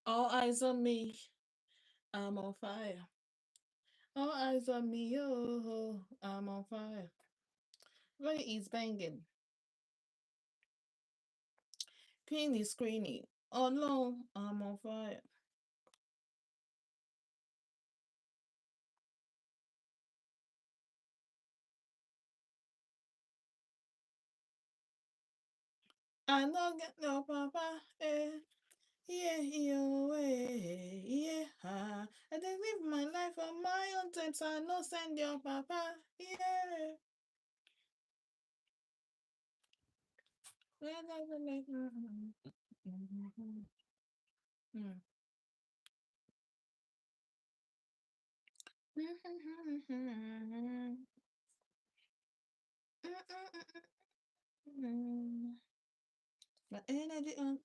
All eyes on me, I'm on fire. All eyes on me, oh, I'm on fire. Ronnie is banging. Queen is screaming. Oh no, I'm on fire. I no get no papa, eh. Yeah, yeah, eh, yeah, ah. I dey live my life on my own terms. I no send your papa, yeah. My energy on.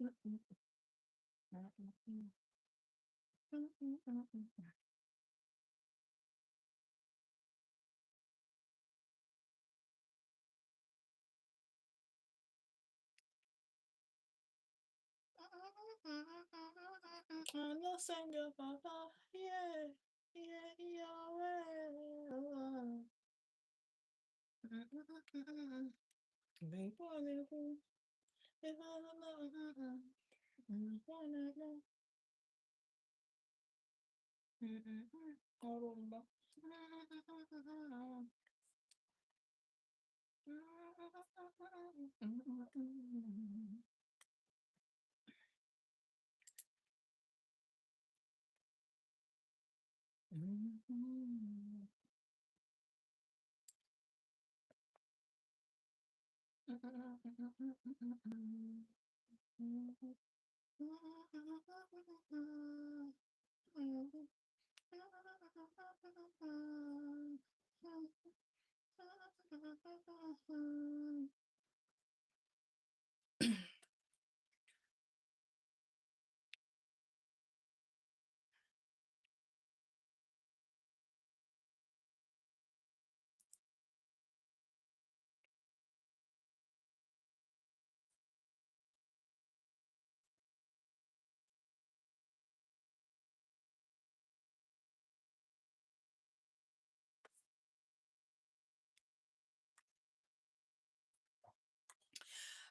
I no send your papa, yeah, yeah, yeah.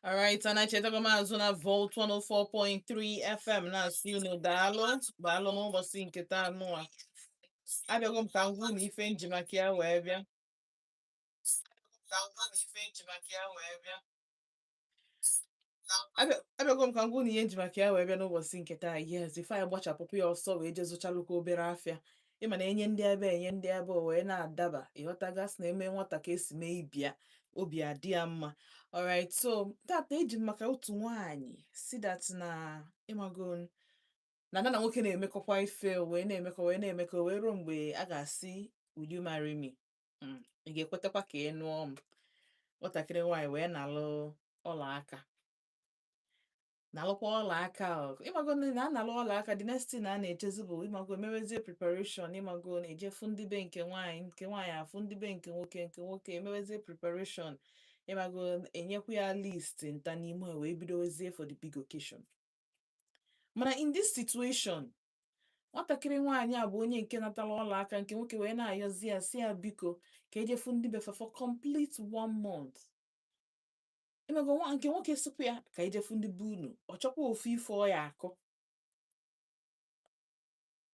All right, and I chetago m azụ na Volt 104.3 FM na-asị unu daalụ daalụ n'ụbọchị nke taa nụwa. Abịago m ka m gwụ na ife nji maka ya wee bịa. Abịago m ka m gwụ na ihe nji maka ya wee bịa n'ụbọchị nke taa. Yes, ife anyị gbachapụpụ ya ọsọ wee jee zụchalụkwa obere afịa. Ịma na enye ndị ebe enye ndị ebe o wee na-adaba ịghọtagasị na eme nwata ka esi mee ibia obi adị ya mma. Alright, so tata eji m maka otu nwaanyị si that na ịmago na ada na nwoke na-emekọkwa ife o wee na-emekọ wee na-emekọ wee ruo mgbe a ga-asị, "Will you marry me?" Ị ga-ekwetakwa ka ị nụọ m? Nwatakịrị nwaanyị wee nalụ ọla aka, nalụkwa ọla aka o. Ịmago na a nalụ ọla aka, the next thing a na-echezi bụ ịmago mewezie preparation, ịmago na-ejefu ndị be nke nwaanyị, nke nwaanyị afụ ndị be nke nwoke, nke nwoke emewezie preparation, ịmago enyekwa ya list nta n'ime wee bidowezie for the big occasion. Mana in this situation, nwatakịrị nwaanyị a bụ onye nke natara ọla aka nke nwoke wee na-ayọzi ya si ya biko ka ejefu ndị befe for complete one month. Ịmago nwa nke nwoke sịkwa ya ka ejefu ndị be unu, ọ chọkwa ofu ife ọ ya akọ.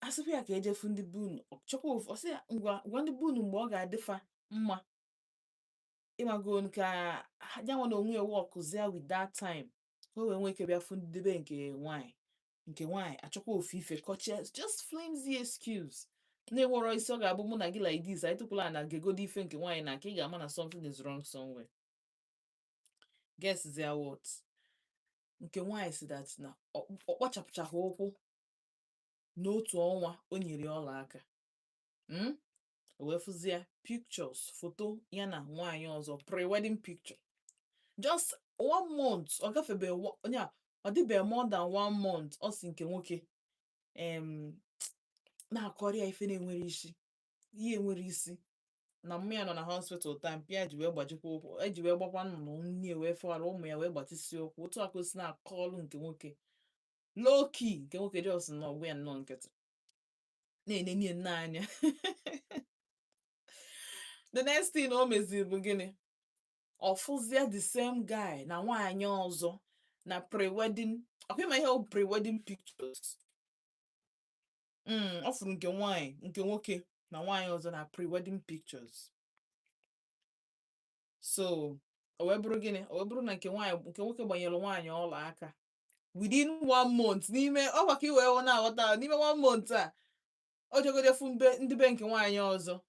Asịkwa ya ka ejefu ndị be unu, ọ chọkwa ofu, ọ sị ya ngwa gwa ndị be unu mgbe ọ ga-adịfa mma, ịmago nke ya nwa na onwe ya workzie with that time ka o wee nwee ike bịa fụ ndị be nke nwaanyị. Nke nwaanyị achọkwa ofu ife kọchie, just flimsy excuse na-enwerọ isi. Ọ ga-abụ mụ na gị like this, anyị tụkwala na gegodo ife nke nwaanyị na nke ị ga-ama na something is wrong somewhere. Guess their what? Nke nwaanyị si that na ọ kpọchapụchaghị ụkwụ n'otu ọnwa o nyere ya ọla aka. O wee fụzie pictures, foto ya na nwaanyị ọzọ, pre-wedding picture, just one month. Ọ gafebeghị onye a, ọ dịbeghị more than one month. Ọ si nke nwoke na-akọrọ ya ife na-enwere isi, ihe enwere isi, na mma ya nọ na hospital taa, mpi ya ji wee gbajikwa ụkwụ, eji wee gbakwa nnụnụ nne wee fọrọ ụmụ ya wee gbatịsị ụkwụ. Otu a ka o si na-akọọlụ nke nwoke. Low key, nke nwoke just nọ gwa ya nnọọ nkịtị na-enene nne anya. The next thing o meziri bụ gịnị? Ọ fụzie the same guy na nwaanyị ọzọ na pre-wedding. Ọkwa ịma ihe bụ pre-wedding pictures? Ọ fụrụ nke nwaanyị, nke nwoke na nwaanyị ọzọ na pre-wedding pictures. So o wee bụrụ gịnị? O wee bụrụ na nke nwaanyị, nke nwoke gbanyere nwaanyị ọla aka within one month. N'ime ọkwa ka i wee hụ na-aghọta, n'ime one month a, o jegoje fụ mbe ndị be nke nwaanyị ọzọ,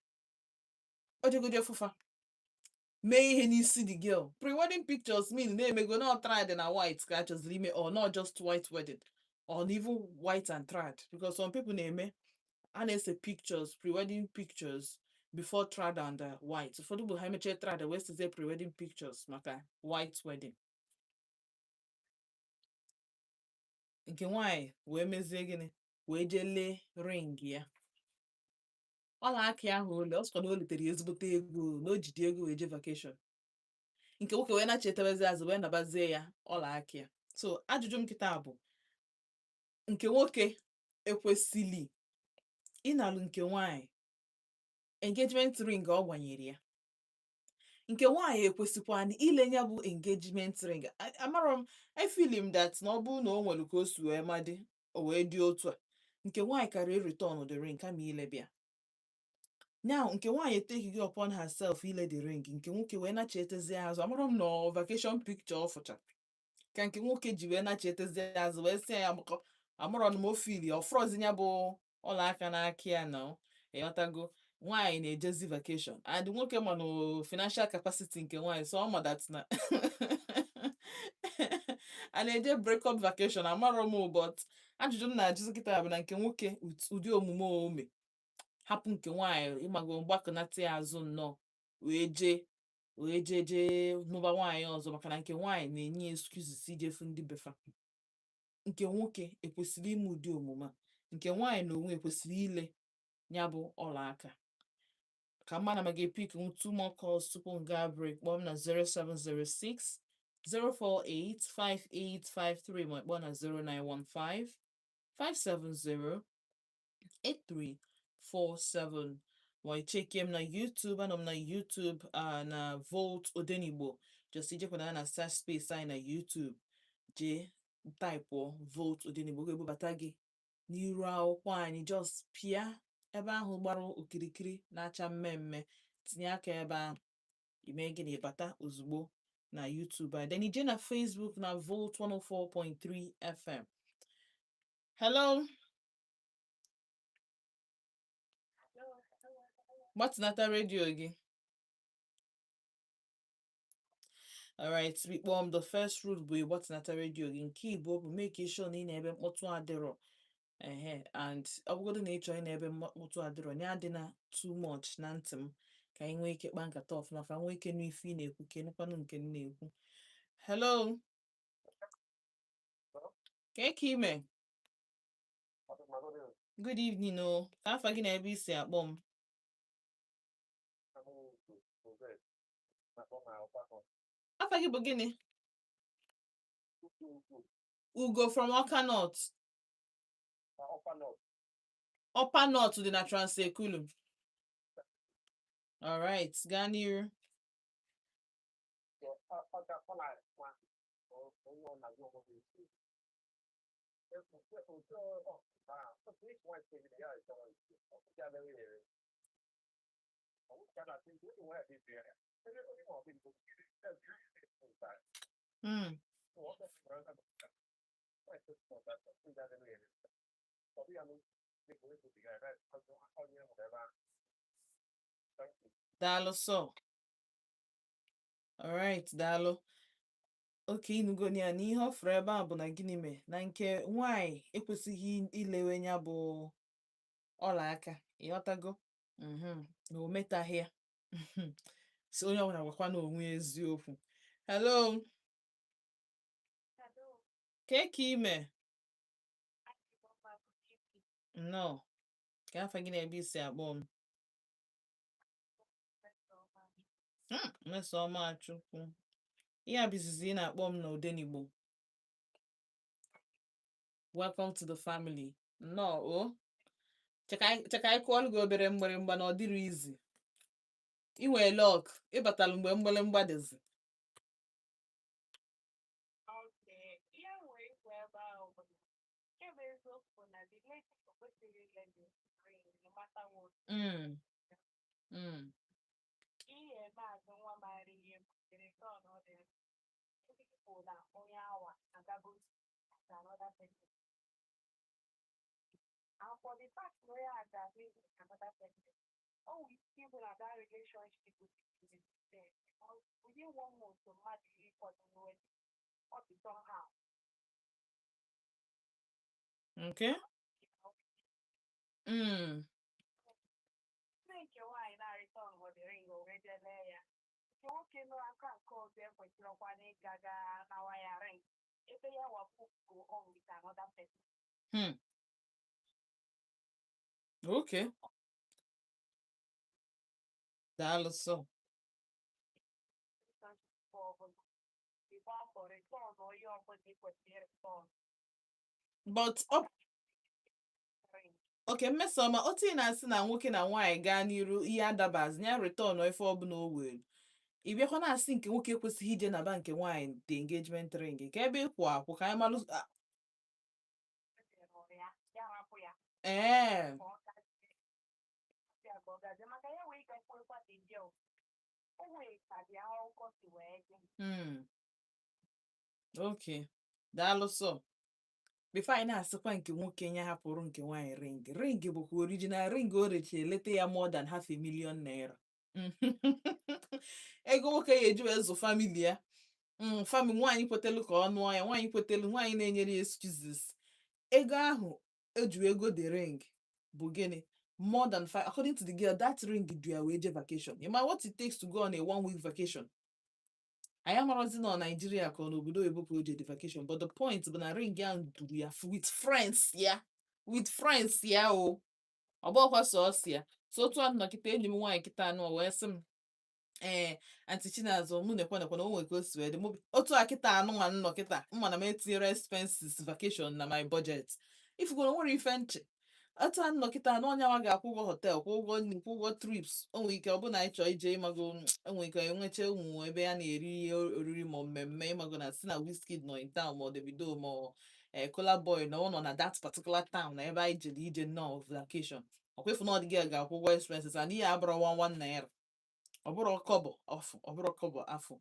o jegoje fụfa mee ihe n'isi the girl. Pre-wedding pictures mean na-emego na trad na white ka a chọziri ime, or not just white wedding, or even white and trad, because some people na-eme, a na-ese pictures, pre-wedding pictures before trad and white. Ụfọdụ bụ ha emechie trad wee sezie pre-wedding pictures maka white wedding. Nke nwaanyị wee mezie gịnị? Wee jee lee ring ya, ọla aka ahụ ole ọ sịkwa na o letere ya ezigbote ego, na o jide ego wee jee vacation. Nke nwoke wee nachetebezi azụ wee nabazie ya ọla aka ya. So ajụjụ m kịta bụ, nke nwoke ekwesịlị ịnalụ nke nwaanyị engagement ring ọ gbanyere ya? Nke nwaanyị ekwesịkwana ile ya bụ engagement ring? Amarọ m. I feel him that na ọ bụrụ na o nwere ka o si wee madị, o wee dị otu a, nke nwaanyị karịa return the ring kama ile bịa. Now nke nwaanyị take it upon herself ile the ring. Nke nwoke wee nachietezie azụ. Amarọ m na ọ vacation picture ọ fụcha ka nke nwoke ji wee nachietezie azụ wee sị ya amakọ. Amarọ m o fili ọfrọzi ya bụ ọla aka n'aka ya na ịghọtago nwaanyị na-ejezi vacation, and nwoke ma na financial capacity nke nwaanyị, so ọ ma that na a na-eje break up vacation. Amarọ m, but ajụjụ m na-ajụzi kịta bụ na nke nwoke, ụdị omume o ome hapụ nke nwaanyị, ịmago, mgbakọnata ya azụ nnọọ wee jee jee nụba nwaanyị ọzọ, maka na nke nwaanyị na-enye ya excuses ijefu ndị befa. Nke nwoke ekwesịrị ime ụdị omume a? Nke nwaanyị na onwe ekwesịrị ile ya bụ ọla aka? Ka mma na ma ga-epick two more calls tupu m gaa break. Kpọọ m na 0706 048 5853, ma kpọọ na 0915 570 8347, ma ị chekie m na YouTube. Anọ m na YouTube na Volt Odenigbo. Just ijekwana na search space anyị na YouTube, jee typeụọ Volt Odenigbo, ga-ebubata gị n'iru akwụkwọ anyị. Just pịa ebe ahụ gbara okirikiri na-acha mmemme, tinye aka ebe ahụ, ime gịnị? Bata ozugbo na YouTube anyị. Then ije na Facebook na Volt 104.3 FM. Hello, gbatịnata redio gị. Alright, kpọọ m. The first rule bụ ịgbatịnata redio gị. Nke ịbụọ bụ make sure na ị na ebe mkpọtụ adịrọ. Ehe, and ọ bụgodu na ị chọọ ị na ebe mkpọtụ adịrọ, ya adịna too much na ntị m, ka anyị nwee ike kpaa nkata ọfụma, ka m nwee ike nụ ife ị na-ekwu, ka ịnụkwanụ nke m na-ekwu. Hello, ka eke ime? Good evening o. Ka afa gị na ebe i si akpọ m? Afa gị bụ gịnị? Ugo from Awka North. Upper North dị na Trans-Ekulu. All right, gaa n'iru. Daalụ sọ. Alright, daalụ. Okay, ịnụgo ya na ihe ọ fụrụ ebe a bụ na gịnị mee na nke nwaanyị ekwesịghị ilewe ya bụ ọla aka, ịghọtago? Na o metaghị ya. So onye ọbụla gwakwa na onwe ya eziokwu. Hello, kee ka ime? Nnọọ. Ka afa gị na ebe i si akpọ m? Mmesoma Chukwu. Ihe a bụ izizi ị na-akpọ m na Odenigbo. Welcome to the family. Nnọọ o. Cheka anyị kụọlụ gị obere mgbịrịmgba na ọ dịrị izi. I nwee luck, ịbatalụ mgbe mgbịrịmgba dịzi. Okay, ihe m nwere ikwu ebe ahụ bụ na nke bụ eziokwu bụ na the lady o kwesịghị ile the ring no matter what. Ihe eme azụ nwa maara ihe bụ return ọ dị ndị bụ na onye awa agago to another person. And for the fact na onye a ga-aga with another person, o nwere ike ịbụ na that relationship will be there because within one month mmadụ ịkwado wedding, ọ dị somehow. Okay. Ndị nke nwaanyị na-return for the ring o wee jee lee ya. Nke nwoke nọ aka nke ọzọ ekwesịrịkwa n'ịga gaa nawa ya ring ebe ya wapụ go on with another person. Okay. Daalụ sọ. Relationship ọbụla, ịgba mbọ return onye ọbụla ị kwesịrị return But ọ ring. Okay, Mmesoma, otu ị na-asị na nwoke na nwaanyị gaa n'iru ihe adabazi ya return ife ọbụla o were. Ị bịakwa na-asị nke nwoke ekwesịghị ije naba nke nwaanyị the engagement ring ka ebe ịkwụ akwụ ka anyị malụ Kwesịrị ya ya rapụ ya ka ọ gazie ya ka ọ gazie maka ya wee gakwurekwa the girl o nwee ka dị akụkọ si wee dị. Okay. Daalụ sọ. Before anyị na-asịkwa nke nwoke ya hapụrụ nke nwaanyị ring. Ring bụkwa original ring o rechara eleta ya more than half a million naira. Ego nwoke ya eji wee zụ family ya. Family nwaanyị kwetelu ka ọ nụọ ya, nwaanyị kwetelu, nwaanyị na-enyere ya excuses. Ego ahụ eju ego the ring bụ gịnị? More than five. According to the girl, that ring du ya wee je vacation. You know what it takes to go on a one week vacation? Anyị amarozi na ọ Nigeria ka ọ n'obodo oyibo ka o je the vacation, but the point bụ na ring ahụ duru ya with friends ya, with friends ya o. Ọ bụghịkwa sọọsọ ya. So otu a nọ kịta enyi m nwaanyị kịta anụ wee sị m, ee, Aunty Chinazụ, mụ nekwa nekwa na o nwere ka o si wee dị mụ otu a kịta anụ nwa nnọ kịta mma na m etinyere expenses vacation na my budget ifugoro nwere ife nche otu a nnọ kịta anụ ọnyanwa ga-akwụ ụgwọ hotel, kwụ ụgwọ nri, kwụ ụgwọ trips. O nwere ike ọ bụ na anyị chọọ ije ịmago, enwere ike enwecha ụmụ ebe a na-eri ihe oriri ma mmemme ịmago na si na Wizkid nọ in town ma ọ Davido ma ọ Kola Boy na ọ nọ na that particular town na ebe anyị jere ije nnọọ vacation. Ọkwa ịfụ na ọ dịghị ga-akwụ ụgwọ expenses and ihe abụrụ 1 naira, ọ bụrụ kọbọ ọfụ, ọ bụrụ kọbọ afọ.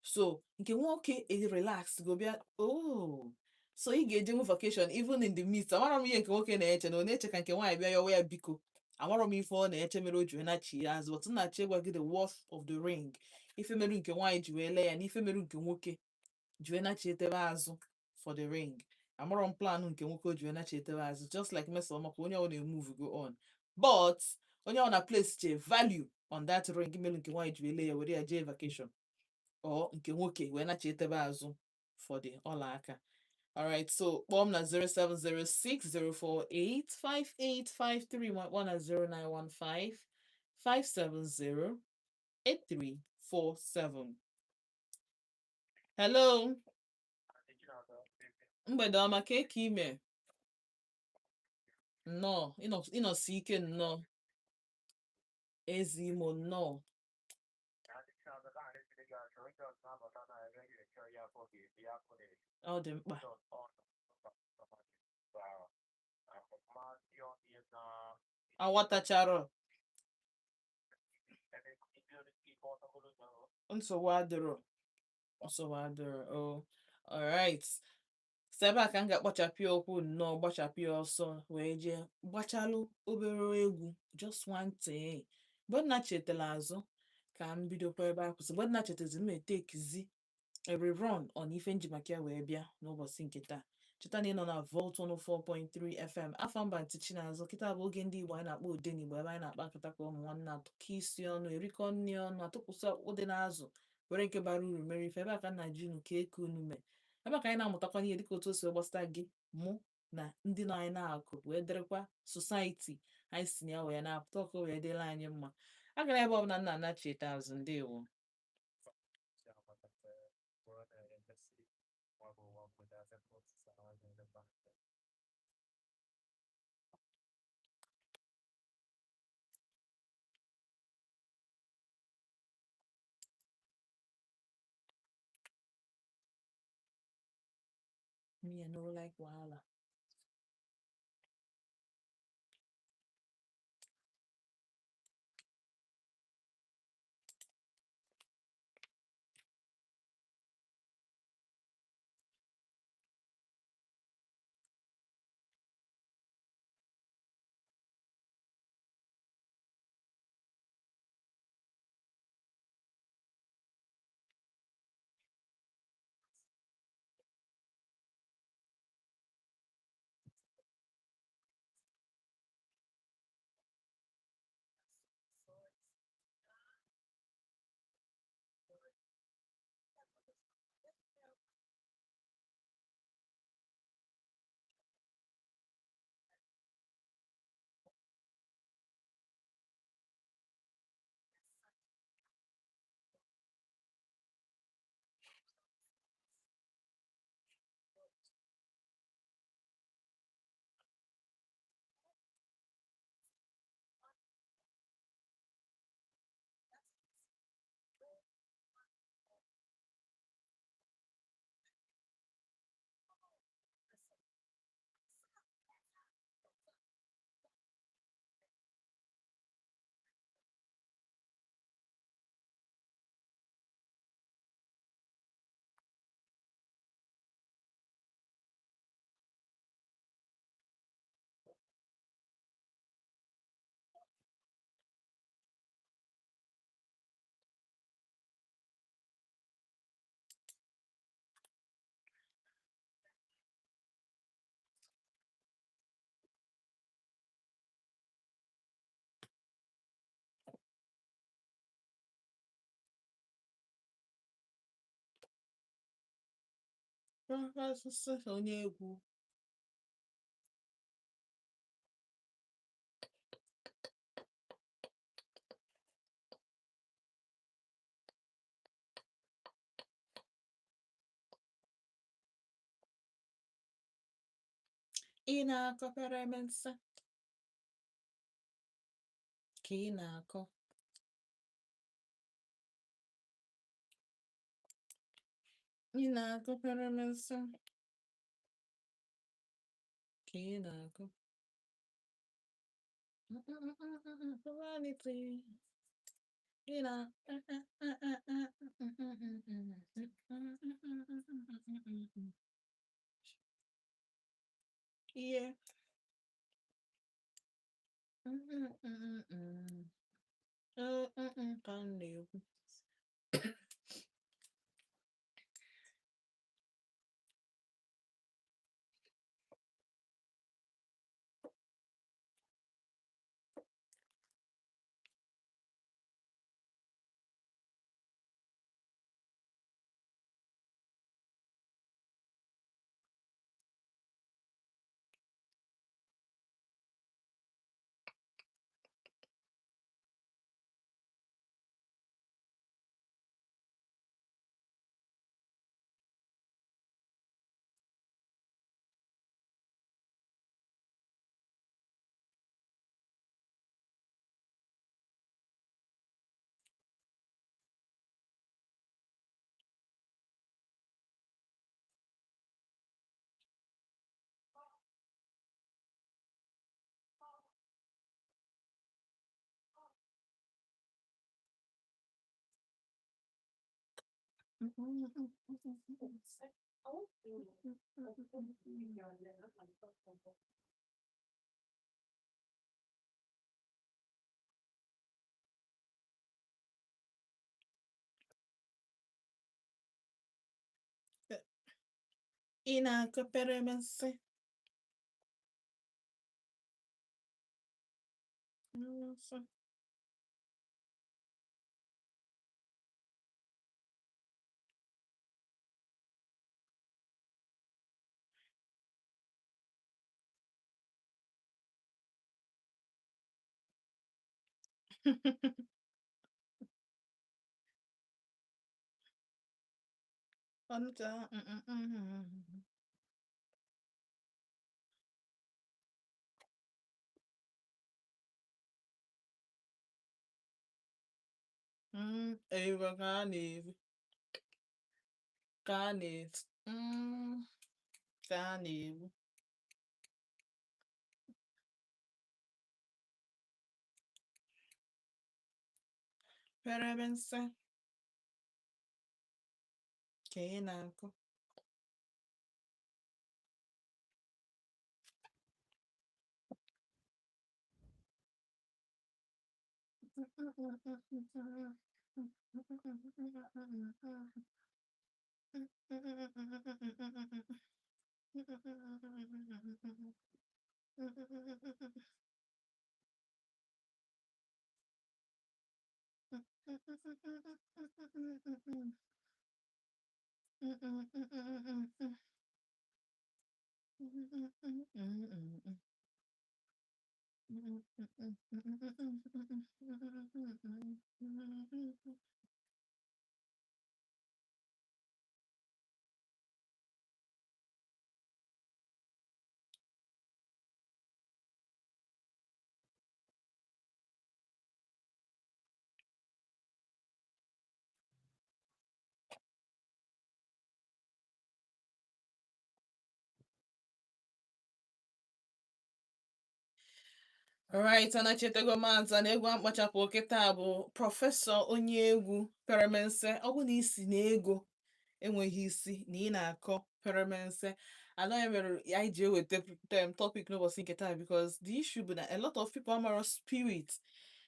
So nke nwoke e relax go bịa, oh, so ị ga-ejenwu vacation even in the midst. Amarọ m ihe nke nwoke na-eche na ọ na-eche ka nke nwaanyị bịa yọwa ya biko. Amarọ m ife ọ na-eche mere o ji wee nachi ya azụ, but nna-achọ ịgwa gị the worth of the ring, ife mere nke nwaanyị ji wee lee ya na ife mere nke nwoke ji wee nachietebe azụ for the ring. Amarọ m plan nke nwoke o ji wee nachietebe azụ. Just like Mmesoma, ka onye ọ na-emove go on, but onye ọ na place che value on that ring mere nke nwaanyị ji wee lee ya were ya jee vacation or nke nwoke wee nachietebe azụ for the ọla aka. Alright, so kpọọ m na 0706048 5853 ma kpọọ na 0915 570 8347. Hello, mgbede ọma. Ka eke ime? Nnọọ, ịnọsi ike nnọọ. Ezi Imo, nnọọ. Ọ dị mkpa. Aghọtachara. Nsogbu adịrọ, nsogbu adịrọ o. Alright, so ebe a ka m ga-akpọchapụ ya okwu nnọọ, gbachapụ ya ọsọ wee jee gbachalụ obere egwu, just one thing. Mgbe nna chetara azụ ka m bidokwa ebe a kwụsị, mgbe nna chetazi m etekizi a rerun on ife nji maka ya wee bịa n'ụbọchị nke taa. Cheta na ị nọ na Volt 104.3 FM. Afọ mba ntị Chinazụ. Kịta bụ oge ndị Igbo anyị na-akpọ Odenigbo, ebe anyị na-akpa nkata ka ụmụ nwanne, atụkọ isi ọnụ, erikọ nri ọnụ, atụpụsị ọkpụkpụ dị n'azụ were nke bara uru mere ife. Ebe a ka nna ji unu ka eke unu mee, ebe a ka anyị na-amụtakwa ihe dịka otu o si wee gbasata gị, mụ na ndị nọ anyị na-akụ wee dịrịkwa society anyị si na ya wee na-apụta ọkụ wee dịrị anyị mma. Agara ebe ọbụla nna anachiete azụ. Ndewo. Me, I no like wahala. Onye egwu. Ị na-akọ peremense ka ị na-akọ. Ị na-akọ peremense ka ị na-akọ. Vanity. Ị na ihe. Ka m na-ekwu. Ị na-akọ peremense. Ọnụcha. Ebe ka a na-eri ka a na-eti. Ife a na-egbu perebense ka ị na-akụ. Alright, anachetego maazị na egwu akpachapụ kịta bụ prọfesọ onye egwu peremense. Ọ bụ na isi na ego enweghị isi na ị na-akọ peremense anọ ya mere anyị ji eweta tem topic n'ụbọchị nke taa, because the issue bụ na a lot of people amara spirit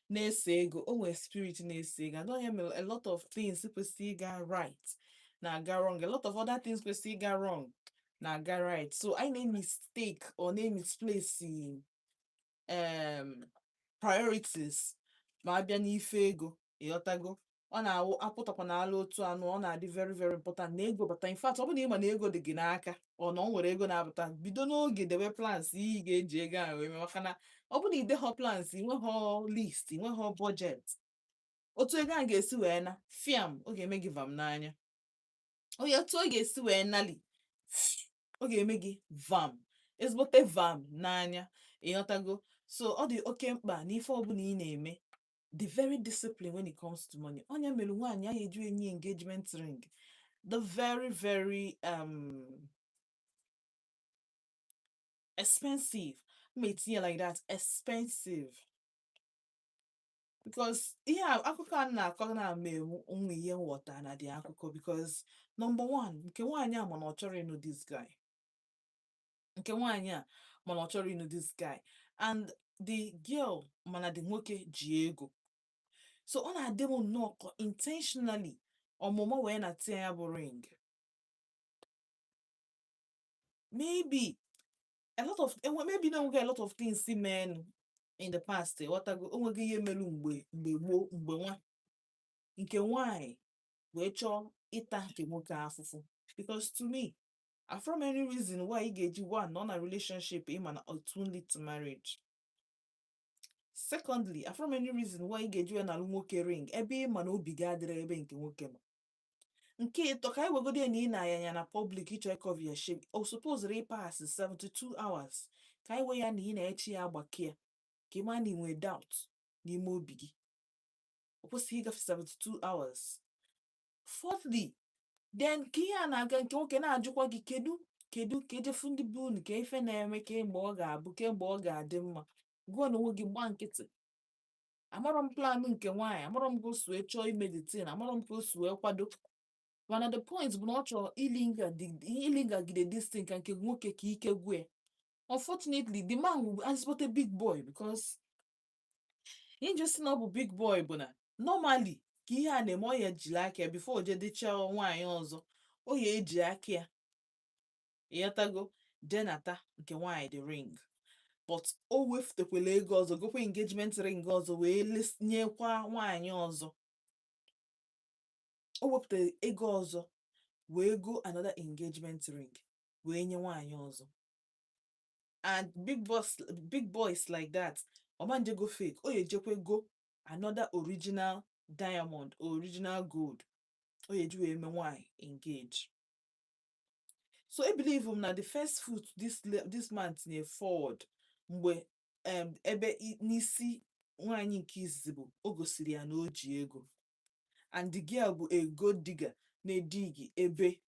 na-ese ego. O nwere spirit na-ese ego anọ ya mere a lot of things kwesịrị ịga right na-aga wrong, a lot of other things kwesịrị ịga wrong na-aga right. So anyị na-mistake or na-misplace priorities ma abịa n'ife ego. Ịghọtago, ọ na-awụ apụtakwa n'ala otu anụ, ọ na-adị very very important na ego bata. In fact, ọ bụrụ na ị ma na ego dị gị n'aka, ọ na ọ nwere ego na-abata, bido n'oge debe plans ihe ị ga-eji ego ahụ wee mee, maka na ọ bụrụ na ị deghọ plans, ị nweghọ list, ị nweghọ budget, otu ego ahụ ga-esi wee na fiam, ọ ga-eme gị vam n'anya. Onye otu ọ ga-esi wee nali, ọ ga-eme gị vam, ezigbote vam n'anya. Ịghọtago? So ọ dị oke mkpa na ife ọbụla ị na-eme, dị very disciplined when it comes to money. Onye mere nwaanyị ahụ eju enyi engagement ring, the very very expensive, ma etinye like that, expensive, because ihe a akụkọ a na-akọ na-ama ewu ụmụ ihe nghọta na dị akụkọ, because number one, nke nwaanyị a mana ọ chọrọ ịnụ this guy, nke nwaanyị a mana ọ chọrọ ịnụ this guy, and the girl mana the nwoke ji ego. So ọ na-adị m nnọọ ka intentionally ọmụma wee na tinye ya bụ ring. Maybe a lot of enwe, maybe na onwego a lot of things si meenụ in the past. Ịghọtago? Onwego ihe merụ mgbe mgbe gboo, mgbe nwa nke nwanyị wee chọọ ịta nke nwoke afụfụ, because to me, from any reason why ị ga-eji one nọ na relationship ịma na it won't lead to marriage. Secondly, from any reason why ị ga-eji wee nalụ nwoke ring ebe ị ma na obi gị adịrị ebe nke nwoke nọ. Nke ịtọ, ka anyị wegodi ya na ị na-anya ya na public, ịchọ ịcover ya shame, o supposed ịpass 72 hours, ka anyị wee ya na ị na-eche ya agbake ya, ka ị maa na ị nwee doubt n'ime obi gị. O kwesịghị ịgafe 72 hours. Fourthly, then ka ihe a na-aga, nke nwoke na-ajụkwa gị kedu kedu ka ejefu ndị be unu, ka ife na-eme, kemgbe ọ ga-abụ, kemgbe ọ ga-adị mma, gụọ na onwe gị gba nkịtị. Amarọ m plan nke nwaanyị, amarọ m ka o si wee chọọ ime the thing, amarọ m ka o si wee kwado, mana the point bụ na ọ chọrọ ilingagide this thing ka nke nwoke ka ike gwụ ya. Unfortunately, the man will ezigbote big boy, because ihe nji sị na ọ bụ big boy bụ na normally ka ihe a na-eme, ọ ya ejiri aka ya before o jee dịchaa nwaanyị ọzọ, o ya eji aka ya, ịghọtago, jee nata nke nwaanyị the ring, but o wefutekwala ego ọzọ gokwa engagement ring ọzọ wee nyekwa nwaanyị ọzọ. O wepụta ego ọzọ wee go another engagement ring wee nye nwaanyị ọzọ. And big boss, big boys like that, ọmanje go fake, o ya ejekwe go another original diamond or original gold o ya eji wee mee nwaanyị engage. So I believe m na the first foot this man tinye forward mgbe ebe n'isi nwaanyị nke izizi bụ o gosiri ya na o ji ego, and the girl bụ a gold digger na-edigi ebe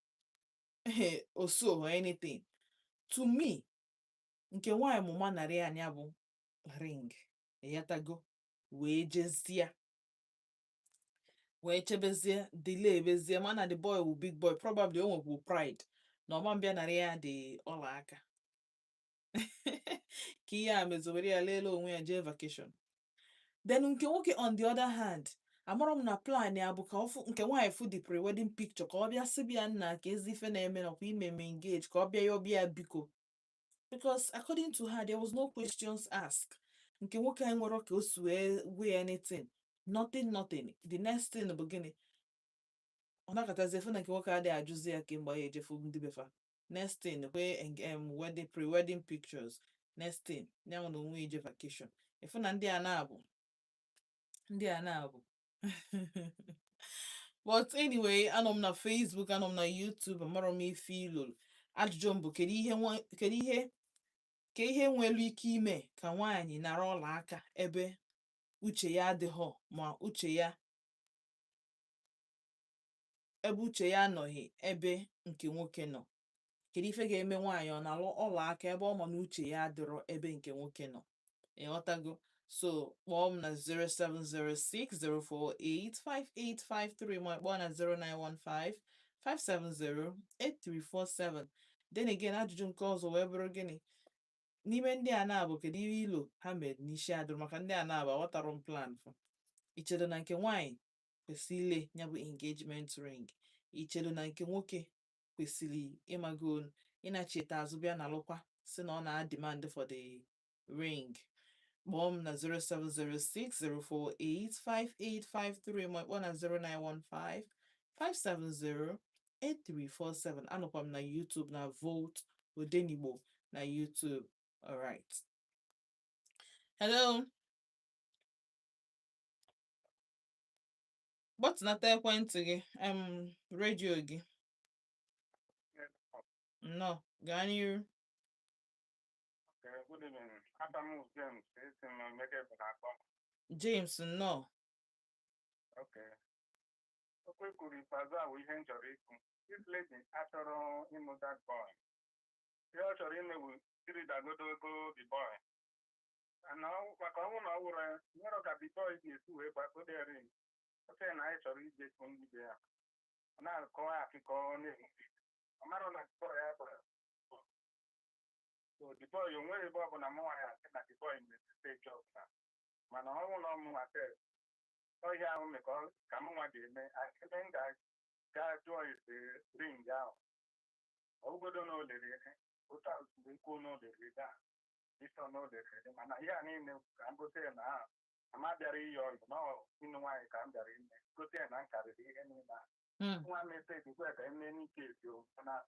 oso or anything. To me, nke nwaanyị mụma narị anya bụ ring, ịghọtago, wee jezie wee chebezie, delay bezie, mana the boy wụ big boy, probably o nwekwu pride na ọma mbịa narị ya dị ọla aka ka ihe a mezowere ya leele onwe ya jee vacation. Then nke nwoke, on the other hand, amarọ m na plan ya bụ ka ọ fụ nke nwaanyị, fụ the pre-wedding picture, ka ọ bịa sị bịa nna ka ezi ife na-eme nakwa ime eme engage, ka ọ bịa ya ọbịa biko, because according to her, there was no questions asked. Nke nwoke anyị nwere ka o si wee gwa ya anything, nothing, nothing. The next thing bụ gịnị? Ọ nakọtazi efu na nke nwoke adịghị ajụzi ya kemgbe ya ejefu ndị befa. Next thing, kwe wedding, pre-wedding pictures. Next thing, ya nwere onwe ije vacation. Efu na ndị a na-abụ ndị a na-abụ. But anyway, anọ m na Facebook, anọ m na YouTube. Amarọ m ife ilolu. Ajụjụ m bụ, kedu ihe kedu ihe ka ihe nwere ike ime ka nwaanyị nara ọla aka ebe uche ya adịghọ, ma uche ya ebe uche ya anọghị ebe nke nwoke nọ? Kedu ife ga-eme nwaanyị ọ na-alụ ọla aka ebe ọ ma na uche ya adịrọ ebe nke nwoke nọ? Ịghọtago? So kpọọ m na 07060485853, ma kpọọ na 09155708347. Then again, ajụjụ nke ọzọ wee bụrụ gịnị? N'ime ndị a na-abụ, kedu ihe ilo ha mere n'isi adịrọ maka ndị a na-abụ? Aghọtarọ m plan fa. Ichedo na nke nwaanyị kwesịrị ile ya bụ engagement ring? Ichedo na nke nwoke kwesịrị ịmago ịnachite azụ bịa na lụkwa si na ọ na-demand for the ring? Kpọọ m na 07060485853, ma kpọọ na 09155708347. Anọkwa m na YouTube na Volt Odenigbo na YouTube. Alright, hello. Gbọtụnata ekwentị gị, redio gị. Nnọọ, gaa n'iru. Okay, good evening. Adam James, esi m Emeka na-akpọ. James, nnọọ. Okay. Okwu kwuru ikpeazụ a bụ ihe m chọrọ ikwu. This lady achọrọ ịnụ that boy. Ihe ọ chọrọ ime bụ iridagodo ego the boy. Na maka ọnwụ na ọ wụrụ ya, nwere ka the boy ga-esi wee gbakọdo ya ring. Ọ sị na anyị chọrọ ije fụ ndị be ya. Ọ na-akọ akụkọ na-esi. Ọ mara na the boy ya gbara. So the boy, o nwere ebe ọ bụ na mụ nwa ya asị na the boy mere mistake ọbụla. Mana ọnwụ na ọmụ nwa sef, ọhịa ahụ mee ka mụ nwa ga-eme ebe m ga-gaa jụọ ese ring ahụ. Ọ bụgodo na o lere ere, otu a mgbe kwuo na o lere ere a, ịsọ na o lere ere, mana ihe a niile ka m gosi ya na a ama bịara iyi ọyị na ọ ịnụ nwaanyị ka m bịara ime, gosi ya na m karịrị ihe niile a. Nwa m ete dịkwa ka eme n'ike esi o, mana m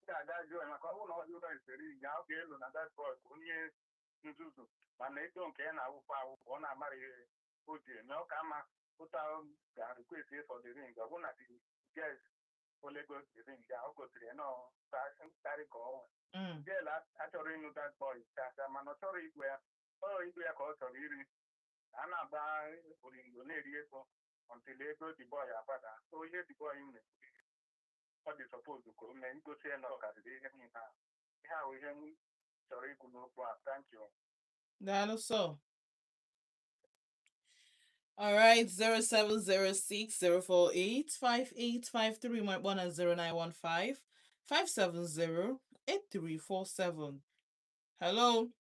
ga-aga jụọ ya, maka ọ bụrụ na ọ jụrụ ese ring ahụ, ọ ga-elu na that boy ka onye nzuzu, mana ego nke ya na-awụpụ awụpụ, ọ na-amara ihe o ji eme. Ọ ka mma otu ahụ ga-request for the ring. Ọ bụrụ na the girls olego the ring ya, o gosiri ya na ọ karị ka ọ nwe. Girl achọrọ ịnụ that boy chacha, mana ọ chọrọ igwe ya, ọ igwe ya ka ọ chọrọ iri. A na-agba oringo na-eri ego until ego the boy agbada. So ihe the boy mere, ọ dị suppose ka o mee ngosi ya na ọ karịrị ihe niile ahụ. Ihe ahụ ihe m chọrọ ikwu n'okwu a. Thank you. Daalụ sọ. All right, 07060485853, my one at 09155708347. Hello.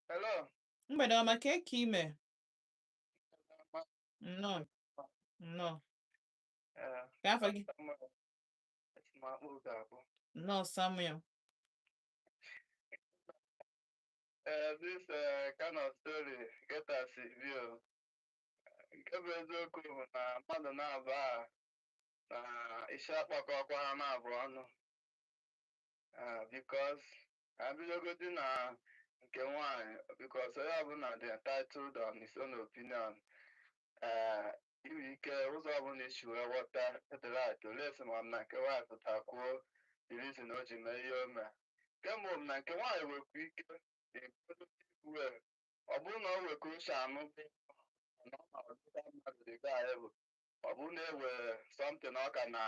Hello. Mgbede ọma, ka eke ime? Nnọọ, nnọọ. Ka afọ gị? Nnọọ, Samuel. This kind of story get us view. Nke bụ eziokwu bụ na mmadụ na-abụ a na isi akpakọkwa ha na-abụ ọnụ. Because ka bidogodi na nke nwanyị, because onye ọbụla dị entitled on his own opinion. Inwe ike ụzọ ọbụla isi wee ghọta the right olee ma na nke nwaanyị pụta kwuo the reason o ji mee ihe o mee. Nke mbụ bụ na nke nwaanyị nwekwa ike wee ọ bụrụ na o nwee ka o si anụ na ọ na-ọdịda mmadụ dị ka anyị bụ, ọ bụrụ na e nwere something ọ ka na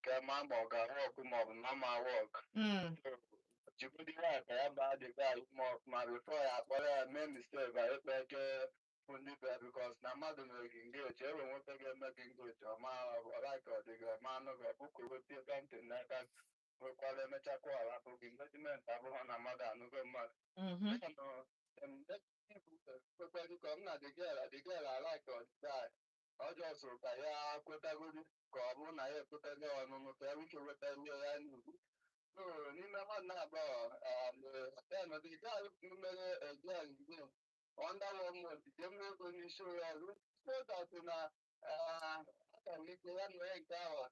Ka ma ma ọ ga-arụ ọkụ ma ọ bụ na ọ ma work. Jigodi ya ka ya baa the guy ma ọfụma before ya akpọrọ ya mee mistake a ịkpa eke ndị be, because na mmadụ mere gị engage, enwe nwoke ga-eme gị engage, ọma ọlaika ọ dị gị ọma anụ gị ọbụkụ weta something n'aka, nwekwara emechakwa ọrapụ gị. Engagement abụghị na mmadụ anụgo mmadụ. Kwekwere ka m na the girl alike ọ the guy, ọ just ka ya kwetagodi ka ọ bụrụ na ya ekwetago ọnụnụ ka ya ike weta ihe ya n'ugwu. So n'ime mmadụ na-abụọ, then the guy mere again again under one month je mmiri ego n'isi ya ọrụ, so that na aka m ike ya na onye nke ahụ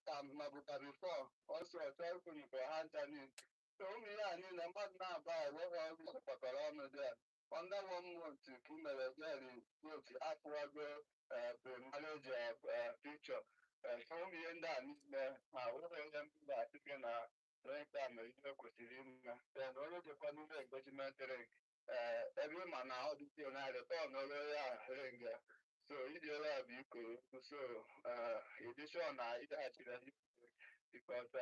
ka maọbụ ka before ọsọ ọchọ ikwunye ha ncha niile. So ụmụ ihe a niile mmadụ na-abụ a enweghị ọrụ kpakọrọ ọnụ dị a under one month ka i mere girl otu akwụwago pre-marriage picture. So ụmụ ihe ndị a niile ma nwere onye m ga-asị gị na onye nke a mere ihe kwesịrị ime. Then onye jekwa n'ime engagement ring, ebe ị ma na ọ dịzi na return ọrụ ya ring ya, so iji ere ya bụ ikoro. So edishon na ịdaghachiri ya, because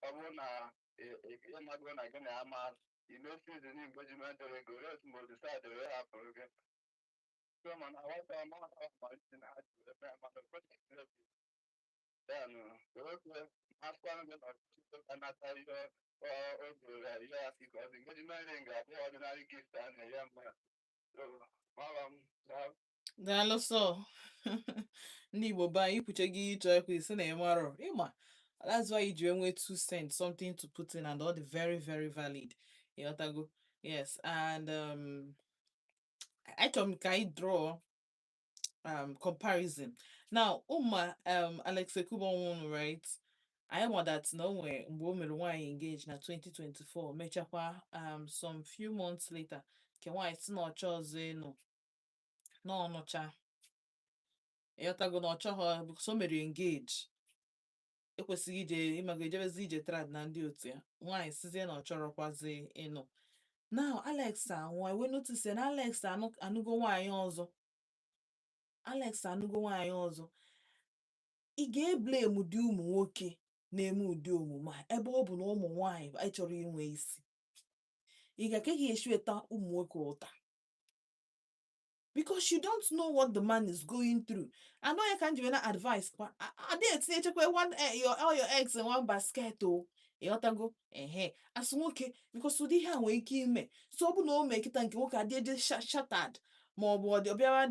ọ bụrụ na ịmago na gị na ya ma ime season engagement ring olee mgbe o decide wee hapụrụ gị. So mana nwata ọma amalite na ha ji wee mee, mana o kwesịrị. Then wee asịkwanụ gị na ọchịchị ka nata ihe o goro ya ihe ya, because engagement ring abụghị ordinary gift a na-enye mmadụ. So mara m. Daalụ. Sọ ndị Igbo be anyị ikwuche gị ịchọ ekwe isi na ịmarọ ịma. That's why you ji enwe 2 cents, something to put in, and all the very very valid, ịghọtago? Yes, and achọrọ m ka anyị draw comparison now. Ụma Alex Ekubo nwụrụ, right? Anyị ma that na o nwere mgbe o mere nwaanyị engage na 2024, mechakwa some few months later nke nwaanyị si na ọchọ ọzọ ịnụ na ọnụcha, ịghọtago? Na ọ chọghọ because o mere engage, ekwesịghị ije ịmago ejebezi ije trad na ndị otu ya. Nwaanyị sizie na ọ chọrọkwazi ịnụ. Now Alex anwụọ, we notice na Alex anụgo nwaanyị ọzọ. Alex anụgo nwaanyị ọzọ. Ị ga-eblame ụdị ụmụ nwoke na-eme ụdị omume a, ebe ọ bụ na ụmụ nwaanyị achọrọ inwe isi? Ị ga-aka ga-esi weta ụmụ nwoke ụta because you don't know what the man is going through. And onye ka m ji wee na advice kwa adị etinyechekwa one your all your eggs in one basket o, ịghọtago? Ehe, asụ nwoke, because ụdị ihe a nwere ike ime. So ọ bụ na o mee kịta nke nwoke adị eje shattered, ma ọ bụ ọ dị ọbịawa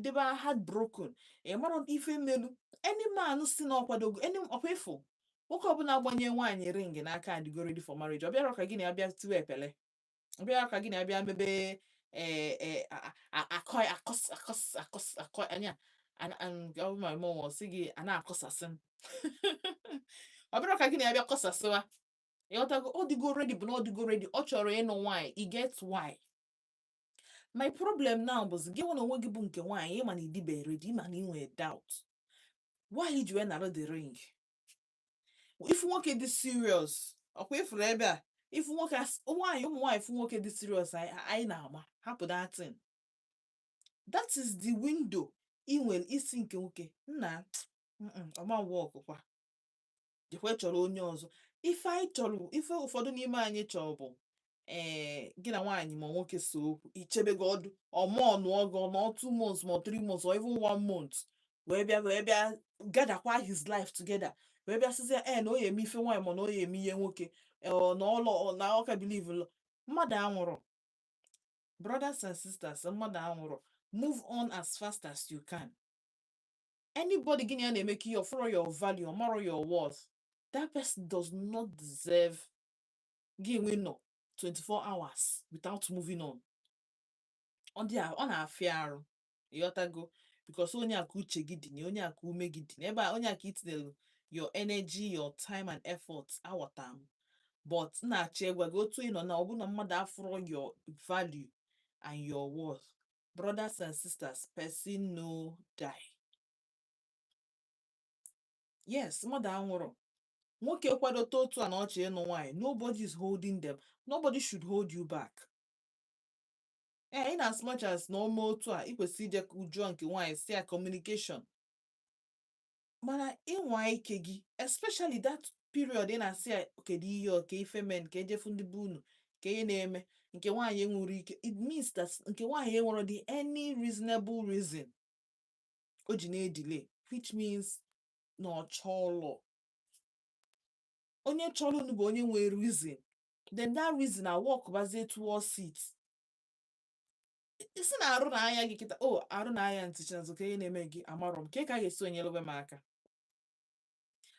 dịba heartbroken. Ị mara ife melu any man si na ọkwadogo any ọkwa ịfụ nwoke ọbụla gbanye nwaanyị ring n'aka adịgo ready for marriage. Ọ bịara ka gị na ya bịa tiwe epele, ọ bịara ka gị na ya bịa mebe ee akọ akọs akọs akọs akọ anya ọ bụ ma mụ sị gị a na-akọsasị m. Ọ bịara ka gị na ya bịa kọsasịwa, ịghọtago? Ọ dịgo ready, bụ na ọ dịgo ready, ọ chọrọ ịnụ nwaanyị. I get why my problem now bụzi gị nwa na onwe gị bụ nke nwaanyị. Ịma na ịdịbe ready, ịma na ị nwere doubt, why iji wee nara the ring? Ifu nwoke dị serious, ọkwa ifuru ebe a, ifu nwoke nwaanyị, ụmụ nwaanyị ifu nwoke dị serious, anyị na-ama hapụ that thing. That is the window ị nwere isi nke nwoke nna ọma work kwa jekwe chọrọ onye ọzọ. Ife anyị chọrọ, ife ụfọdụ n'ime anyị chọrọ bụ ee gị na nwaanyị ma nwoke so okwu ichebe gị ọdụ ọmụọ nụọ gị nọ 2 months ma 3 months or even one month, wee bịa gatherkwa his life together, wee bịa sịzie ee na o ya eme ife nwaanyị ma na o ya eme ihe nwoke ọ na ọlọ na ọka believe lọ mmadụ anwụrụ. Brothers and sisters, mmadụ anwụrụ. Move on as fast as you can. Anybody gị na ya na-eme ka ihe ọfụrụ your value, ọ marọ your worth, that person does not deserve gị enwe nọ 24 hours without moving on. Ọ dị ọ na-afịa arụ, ịghọtago? Because onye a ka uche gị dị na onye a ka ume gị dị n'ebe a, onye a ka itinyere your energy, your time and effort. Aghọta m, but m na-achọ ịgwa gị otu ị nọ na ọ bụ na mmadụ afụrọ your value and your worth. Brothers and sisters, person no die. Yes, mmadụ anwụrụ. Nwoke kwadote otu a na ọchị ịnụ nwaanyị, nobody is holding them, nobody should hold you back. Ee, in as much as na ome otu a, ị kwesịrị ije jụọ nke nwaanyị si ya communication. Mana ịnwa ike gị, especially that period ị na-asị ya kedu ihe ọ ka ife men ka ejefu ndị be unu, ka ihe na-eme nke nwaanyị enwere ike, it means that nke nwaanyị enwere dị any reasonable reason o ji na-edelay, which means na ọ chọọlọ. Onye chọrọ unu bụ onye nwere reason, then that reason na work bazie towards it. Isi na arụ na anya gị kịta o arụ na anya ntị Chinazụ, ka ihe na-eme gị amarọ m ka a ga-esi onyelebe m aka,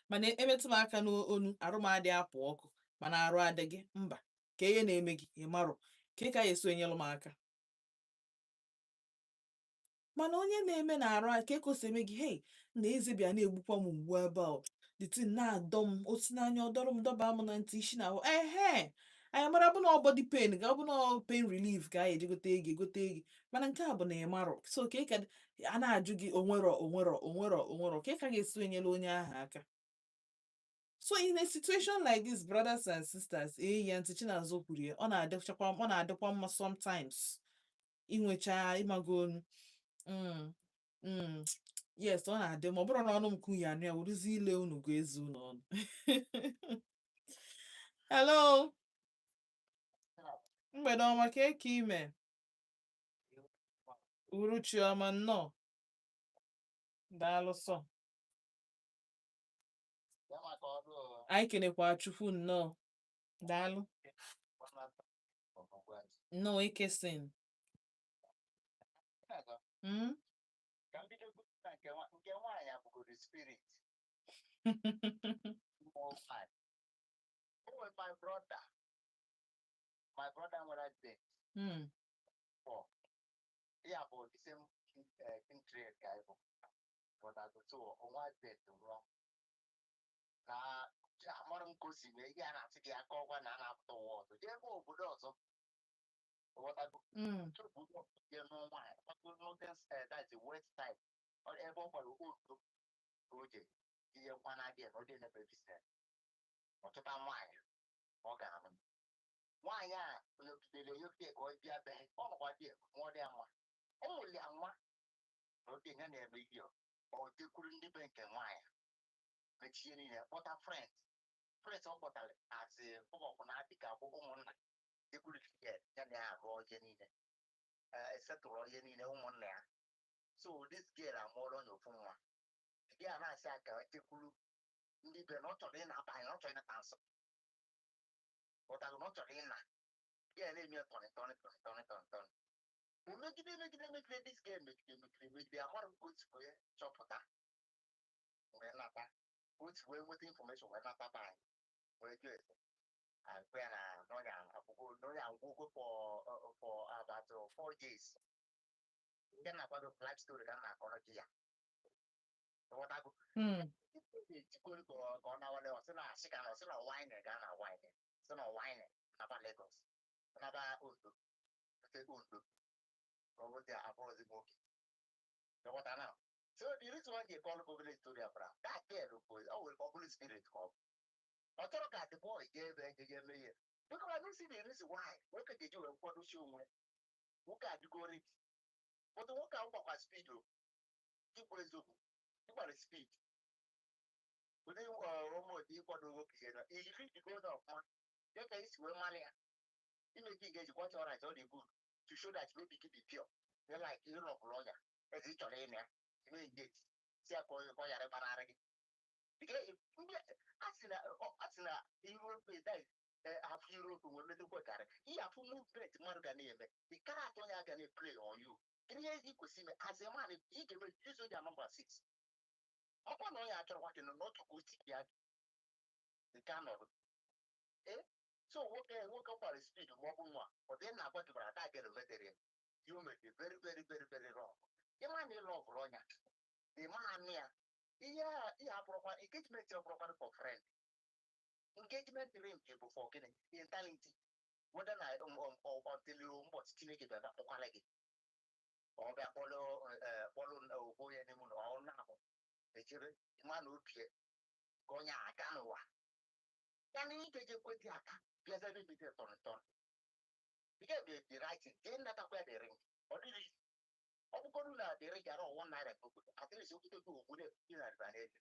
mana emetụ m aka n'onu, arụ m adịghị apụ ọkụ, mana arụ adịghị mba, ka ihe na-eme gị ịmarọ ka a ga-esi onyelụ m aka. Mana onye na-eme na arụ ka eko si eme gị, hey, na eze bịa na-egbukwa m mgbu ebe a, the thing na-adọ m osi n'anya, ọ dọrọ m dọba m na ntị, isi na ahụ ehe anyị mara bụ na ọ body pain ga ọ bụ na ọ pain relief ka anyị eji gote ego egote ego. Mana nke a bụ na ị marọ, so ka a na-ajụ gị onwero onwero onwero onwero ka ga-esi enyere onye ahụ aka. So in a situation like this, brothers and sisters, ee ya ntị Chinazụ kwuru ya, ọ na-adịchakwa, ọ na-adịkwa mma sometimes inwecha ịmago onu. Yes, ọ na-adị ma ọ bụrụ na ọnụ m kwu ya anụ ya weruzie ile unu ga-ezu unu ọnụ. Hello, mgbede ọma. Ka eke ime uruchi ọma, nnọọ, daalụ sọ. Ya maka ọrụ. Anyị kenekwa Chukwu, nnọọ, daalụ. Nnọọ, ekesin. Ka m bido na nke nwaanyị abụgoro spirit mmụọ nwaanyị. O nwere my brother nwere accident for ya bụ the same kin trade ka anyị bụ, but so onwe accident nwụọ na amara m ka o si mee ihe a na-asị gị aka ọgwa na a na-apụta ụwa ọzọ jee ebe obodo ọzọ, ghọtago? Tupu jee nụọ nwaanyị gbago northern, that's the west side. Ebe ọ gbara Ondo ka o je ihe nkwa na-adịghị na ọ dị na-eme business, ọchọta nwaanyị ọ ga-anụ. Nwaanyị a yogidere yogide ka ọ bịa be, ọ nọkwa dị mụọ dị ya nwa, ọ mụrụ ya nwa na ọ dị ya na-eme ihe ọ jekwuru ndị be nke nwaanyị mechie niile, kpọta friends ọ kpọtara asị ụmụọkwụ na adị ka abụ ụmụnna, jekwuru ya, ya na ya arụọ ihe niile, esetụrụ ihe niile ụmụnna ya. So this girl amụọrọ onye ofu nwa gị a na-asị aka jekwuru ndị be na ọ chọrọ ịnata anyị, na ọ chọrọ ịnata nsọ ụtalụ, na ọ chọrọ ịna ya na-eme tọnị tọnị tọnị tọnị tọnị tọnị. O megide megide megide, this girl megide megide megide, amara m ka o si wee chọpụta wee nata, ka o si wee nweta information wee nata be anyị wee jụọ ese agwa ya na n'ọnya akwụkwọ n'ọnya ngwụgwụ for about 4 years. Ndị na-akwado life story ka m na-akọrọ gị ya, ghọtago? Ejikwere ka ọ nawale, ọ sị na asị ka na ọ sị na wine ga na wine, sị na wine naba Lagos, naba Ondo, rute Ondo ka ọ bụzi abụrụzi nwoke, ghọta na? So the reason why they call village story abra that girl bụ ọ nwere ọ bụrụ spirit ka ọ bụ ọ chọrọ ka the boy jee ebe eje je eme ihe, because I don't see the reason why nwoke ga-eji wee kwadochi onwe nwoke adịgo ready. But nwoke ahụ gbakwa speed o, ikwu eziokwu, ịgbara speed ụdị ụmụdị ịkwado nwoke ya na iri jigo na ọfụma ya ka isi wee mara ya ime ka ị ga-ejikwa chọrọ ọ dị good to show that maybe gị dị pure. You like ịrọpụrụ ọnya eze ị chọrọ ịna ya ime engage si ya ka ọ ghara ịgbanarị gị. Ndị a sị na Europe, that is afọ Europe nwere metekwa karị ihe afụ movement mmadụ ga na-eme, the character onye a ga na-play on you. Kedu ihe ị kwesịrị ime as a man? Ị ga-eme use onye number 6 ọkwa na onye achọrọ gwa gị na n'otu ka o si ya nke a nọrọ ee. So nwoke kwara speed ma ọ bụ nwa ọ dị na-agwa gị bara that girl metere ya, you made it very very very very wrong. Ịma na ịlọ ọgụrụ ọnya ịma anụ ya ihe a, ihe abụrụkwa engagement, ọ bụrụkwa for friend. Engagement ring bụ for gịnị? Eternity, whether na until ụbọchị Chineke bịa kpọkwara gị, ọ bịa kpọrọ kpọrọ ogbo ya n'ime ụlọ ọ na-abụ echere ịma na obie ka onye aga n'ụwa ya na ike je kwetị aka bịaza ebe mete tọrọ tọrọ. You get the right thing, jee natakwa ya the ring. Ọ dịrị Ọ bụgodu na dịrị gara ọwụ naira ka obodo at least okwute gị okwute dị na advantage.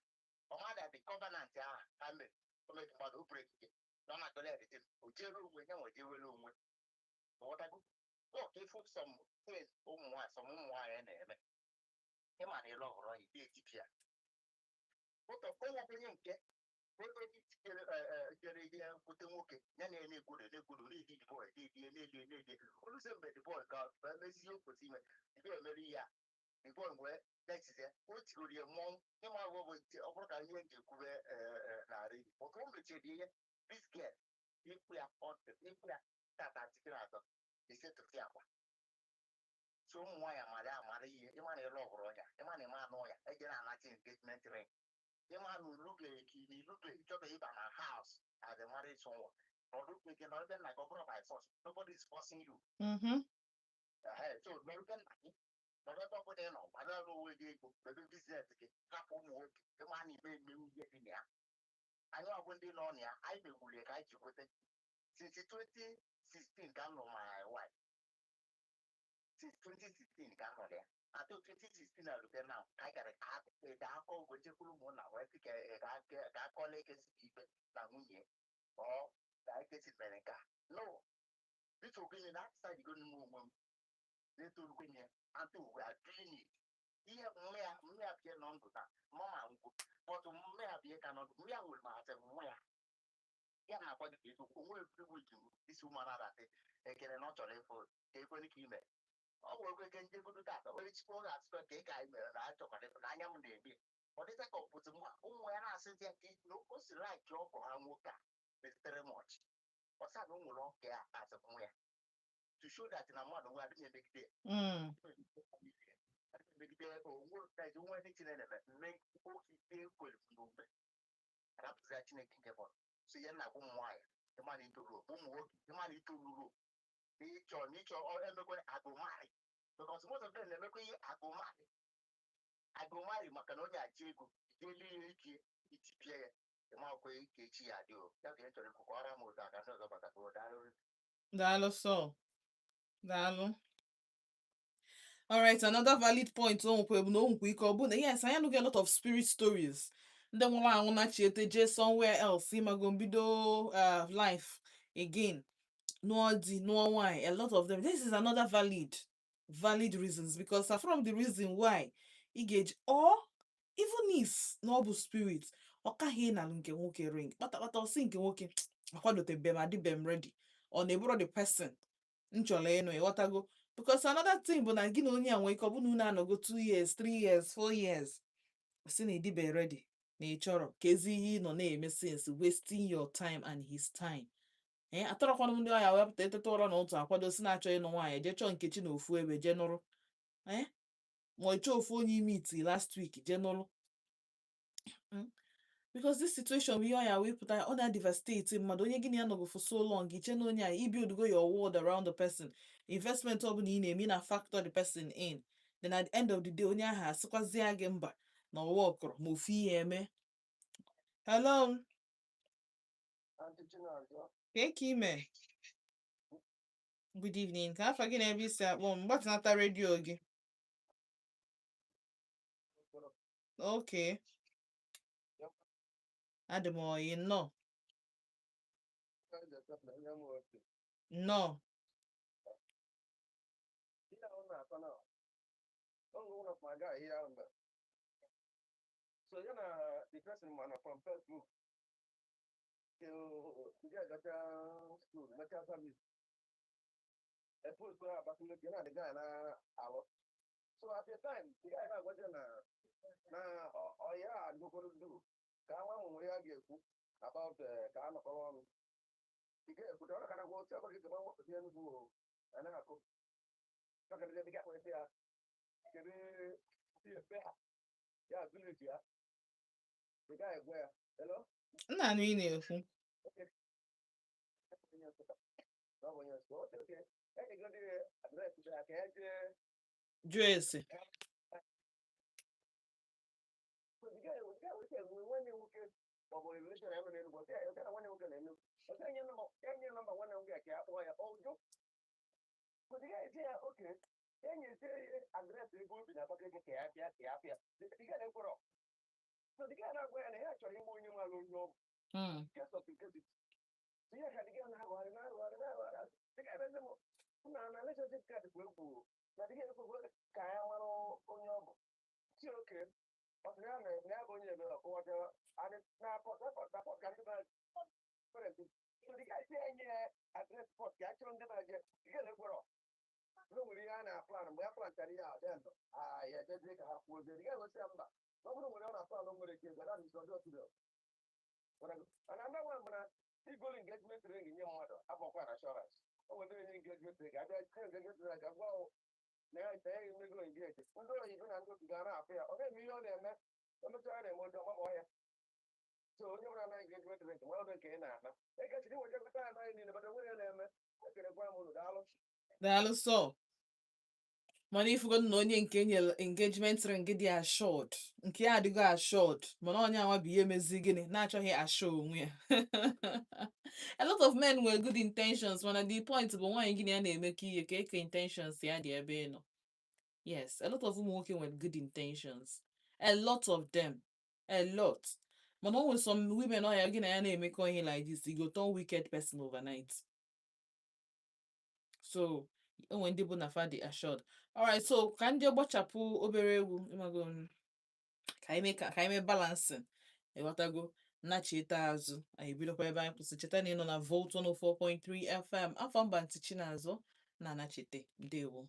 Ọma that the covenant ahụ ha mere o mere mmadụ o break gị na ọ na-akọle editin o jere onwe ya nwe jewere onwe. Ghọtago? Ọ ka ịfụ some things ụmụ nwaanyị, some ụmụ nwaanyị na-eme. Ịma na ịlụ ọhụrụ ya etipịa ụtọ onye nke onye jere ihe kwute nwoke ya na-ene ekwuru na-ekwuru na-edi the boy na-edi na-edi na-edi oluzie mgbe the boy ka mezie o kwesị ime, the boy mere ya, the boy wee nechizie o tigoro ya mmọnwụ. Ịma agwọ bụ ọ bụrụ ka ihe nji ekwube narị otu o mechiri ihe this girl ikwu ya ikwu ya tata tikiri atọ ise tụtụ akwa. So ụmụ nwaanyị amara amara ihe. Ịma na ịlụ ọhụrụ ọnya, ịma na ịma anụ ya ejere anachi engagement ring, ịma na ulubeghị ka ị na-elubeghị chọbeghị ịba na house as a married someone nọdụ gị nọrọ ebe nna gị. Ọ bụrụ by force, nobody is forcing you. So nọrọ ebe nna gị, nọrọ ebe ọbụla ị nọ, gbara onwe gị ego, mebe business gị, hapụ ụmụ nwoke. Ịma na ime emewu ihe dị na ya. Anyị ọ bụ ndị nọ na ya, anyị megburu ka anyị ji kwete. Since 2016 ka m nọ my wife, since 2016 ka m nọ ya until 2016 na rute now ka anyị gara ka akọ ogwe jekwuru ụmụnna wee sị ka akọla ekesi ikpe na nwunye ọ na ekesi mere nke a. No, biko, gịnị na side go n'ime onwe m na-etorukwenye until we are doing it. Ihe mmea mmea bie nọ ndụ na mama ngwu, but mmea bie ka nọ ndụ mmea nwere ma asị mmea ya na-akwado ka eziokwu onwe. Every week this woman na-asị ekele na ọ chọrọ ịfụ ka ekwere ka ime ọ bụ ekwe njegodo tata onye chukwu ọ ga-asịkwa ka ị ka anyị mere na achọkwara ịfụ na anya m na-eme. Ọ dịza ka ọ bụzi nwa ụmụ ya na-asị ya ka na o si like ọgọ ha nwoke a mezitere m ọchị. Ọ sị na o nwere ọka ya asị nwa ya to show that na mmadụ nwe adịghị emegide emegide onwe onwe ndị Chineke na-eme mme oke ikpe kwere n'omume arapụzia Chineke nke fọrọ. So ihe na-agwa ụmụ nwaanyị, ịma na itoru, ụmụ nwoke, ịma na itoruru n'ịchọ n'ịchọ emekwe agụmarị, because most of them na-emekwa ihe agụmarị agụmarị maka na onye aji ego ijeli ya ike itipịa ya ịma ọkwa ike echi ya adị o ya ka ị chọrọ ikwu ka ọra m ụzọ aka ndị ọzọ batara. Daalụ. Daalụ sọ, daalụ. Alright, another valid point o nwekwa bụ na o nwekwa ike ọ bụ na yes, anyị anụghị a lot of spirit stories, ndị nwụrụ anwụ na chiete jee somewhere else, ịmago, mbido life again, nụọ di, nụọ nwanyị, a lot of them. This is another valid reasons, because from the reason why ị ga-eji or even if na ọ bụ spirit, ọ kaghị ịnalụ nke nwoke ring kpatakpata, ọsị nke nwoke akwadotebe m, adịbe m ready, ọ na-eburo the person m chọrọ ịnụ. Ịghọtago? Because another thing bụ na gị na onye a nwee ike ọ bụ na unu anọgo 2 years, 3 years, 4 years, si na ịdịbe ready na ị chọrọ ka ezi ihe ị nọ na-eme since, wasting your time and his time. Ee, atọrọkwanụ m ndị ọya wepụta eteta ụra n'ụtụ akwado si na-achọ ịnụ nwaanyị, jee chọọ Nkechi na ofu ebe jee nụrụ, ee, ma ọ chọọ ofu onye ime iti last week jee nụrụ. Because this situation bụ ihe ọ ya wepụta, ọ na-devastate mmadụ. Onye gị na ya nọgo for so long, iche na onye a i build go your world around the person, investment ọbụla ị na-eme, ị na factor the person in, then at the end of the day onye ahụ asịkwazie gị mba na ọwa ọkụrụ ma ofu ihe eme. Hello. Aunty Chinazọ. Ka ime? Good evening. Ka afa gị na ebe isi akpọ m? Gbatịnata redio gị. Okay, adị m oyi. Nnọọ. Nnọọ. Ihe ahụ na-akọ na ọ nwere one of my guy here ahụ mgbe. So ya na the person ma na from Facebook till ndị agacha school mechaa service e post na Abakaliki na the guy na-alụ. So at the time the guy na-agwaje na ọ ya adụgoro do ka nwa m nwere ya ga-ekwu about ka a nọkọrọ ọnụ. The guy ekwute ọ kara gwa otu Abakaliki ma nwapụta Enugu o a na-akụ maka na the guy wee sị ya kedu ebe ha ya village ya. The guy gwa ya, hello? Nna, anụ ị na-ekwu. Okay, onye Nsụka. Na ọ bụ onye Nsụka. Okay, enyego ndị address ya ka ya jee jụọ ese. So the guy wee sị nwanne nwoke ma ọ bụ relation ya nọ n'Enugu. Ọ sị ya na nwanne nwoke na Enugu. Ọ sị enye nọmba, enye nọmba nwanne nwoke ya ka ya kpọọ ya. Ọ jụ. So the guy sị ya okay. Enyezie ya address ebe o bi na Abakaliki ka ya bịa ka ya bịa. The guy na-ekwerọ. So the guy na-agwa ya na ya chọrọ ime onye nwere onye ọ bụ. Case of incapacity. So ihe ka the guy na-agwagharị na-agwagharị na-agwagharị. The guy na-eze m na na relationship card bụ egwu na the guy ekwekwe ka ya mara onye ọ bụ. Si oke ọ sịrị ya na ya bụ onye ebe ọkọwata and na pọt na pọt na pọt ka ndị mmadụ parent. So the guy si enye ya address pọt ka ya chọrọ ndị mmadụ. The guy na-ekwerọ. Na o nwere ihe a na-aplan mgbe a planchara ihe a then ya ejezie ka ha kwuo ozi. The guy gosi ya mba na ọ bụrụ nwere ọ na-aplan o nwere ike ịgwa that is ọjọọ today. Mana ndị nwa mana igolu engagement ring nye mmadụ abụkwa na assurance. O nwere ndị engagement ring abịa tinye engagement ring agwa na ya na ya emego engage. Ndị oyibo na ndị otu ga na-afụ ya ọ na-eme ihe ọ na-eme o mechaa na-eme ụjọ ọgbakọ ya. So onye ọbụla na engagement ring nwere oge nke ị na-ana ekechiri iweje gota anaghị niile bata nwere ihe na-eme ekerekwa m unu daalụ. Daalụ sọ. Mana ifugo na onye nke nyere engagement ring dị assured, nke ya adịgo assured, mana onye anwa bụ ihe mezi gịnị na-achọghị assure onwe ya. A lot of men nwere good intentions, mana the point bụ nwaanyị gịnị ya na-emekọ ihe ka eke intentions ya dị ebe ị nọ. Yes, a lot of ụmụ nwoke nwere good intentions, a lot of them, a lot, mana o nwere some women ọ ya gị na ya na-emekọ ihe like this, you go turn wicked person overnight. So o nwere ndị bụ na fa dị assured. Alright, so ka ndị gbachapụ obere egwu ịmago m, ka anyị mee ka anyị mee balancing, ịghọtago, nacheta azụ anyị ebidokwa ebe anyị kwụsị. Cheta na ị nọ na Volt 104.3 FM. Afọ mba ntị Chinazụ na-anachete. Ndewo.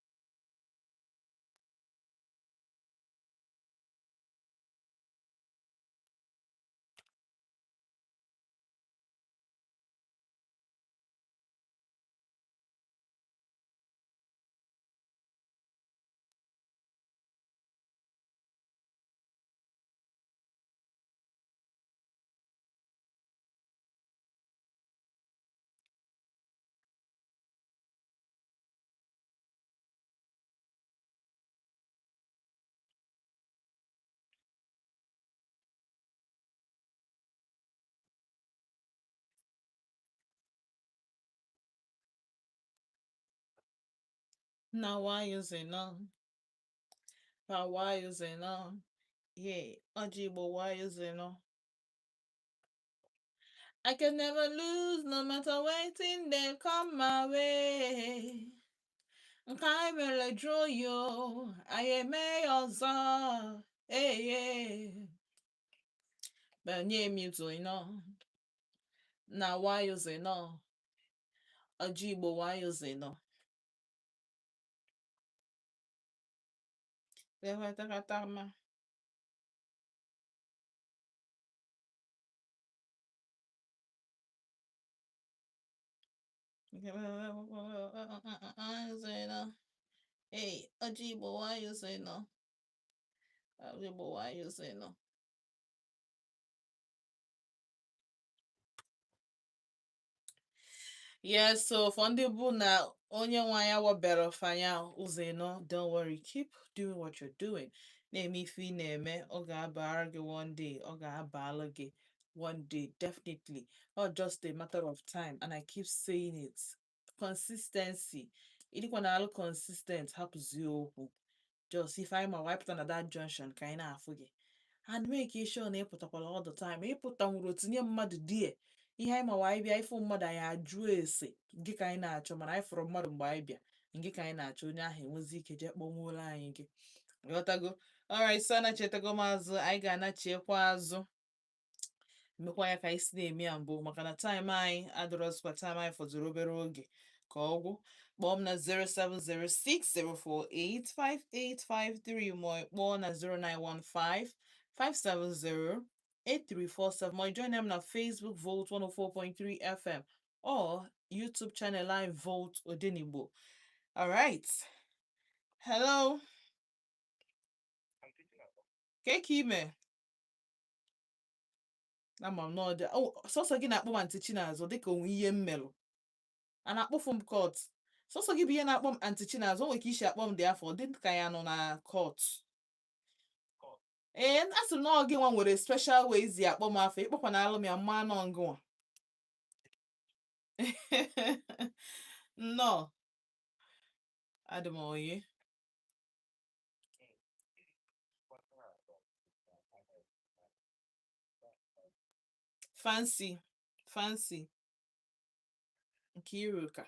Na wayọzinọ, pa wayọzinọ, yeah, ọjị Igbo wayọzinọ. I can never lose no matter wetin dey come my way. Nke anyị mere jụọ yo, anyị eme ya ọzọ. Hey, hey. Banye mute nọ, na wayọzinọ, ọjị Igbo wayọzinọ. Lewetakatama. Hey, ọjị Igbo wayọzinọ, ọjị Igbo wayọzinọ. Yes, so for ndị bụ na onye nwe anyị awabere fanya ụzọ ịnọ, don't worry, keep doing what you're doing. Na-eme ife ị na-eme, ọ ga-abara gị one day, ọ ga-abala gị one day, definitely. Not just a matter of time, and I keep saying it. Consistency. Ịdịkwa na alụ consistent, hapụzie okwu. Just ife anyị ma wipụta na that junction ka anyị na-afụ gị. And make sure na ịpụtakwala all the time. Ịpụta nwụrụ tinye mmadụ die. Ihe anyị ma wa anyị bịa ịfụ mmadụ anyị ajụ ese gị ka anyị na-achọ mana anyị fụrụ mmadụ mgbe anyị bịa ngị ka anyị na-achọ onye ahụ enwezi ike jee kpọnwụola anyị gị ghọtago. Alright, so anachetago m azụ anyị ga-anachiekwa azụ mekwa ya ka anyị si na-eme ya mbụ maka na time anyị adịrọzikwa time anyị fọdụrụ obere oge ka ọgwụ. Kpọọ m na 07060485853 ma ọ kpọọ na 09155708347 ma join them na Facebook Volt 104.3 FM or YouTube channel anyị Volt Odenigbo. All right. Hello. Keke ime? Ama m na ọ dị oh, sọsọ gị na-akpọ m Aunty Chinazụ dịka onwe ihe m melụ. A na-akpọfu m court. Sọsọ gị bụ ihe na-akpọ m Aunty Chinazụ. O nwere ka isi akpọ m dị afọ dị ka ya nọ na court. Ee, a sị m na ọ gị nwa nwere special way zi akpọ m afọ ịkpọkwa na alụ m ya mma nọ ngị nwa. Nnọọ, adị m oyi. Fancy, fancy, Nkiruka.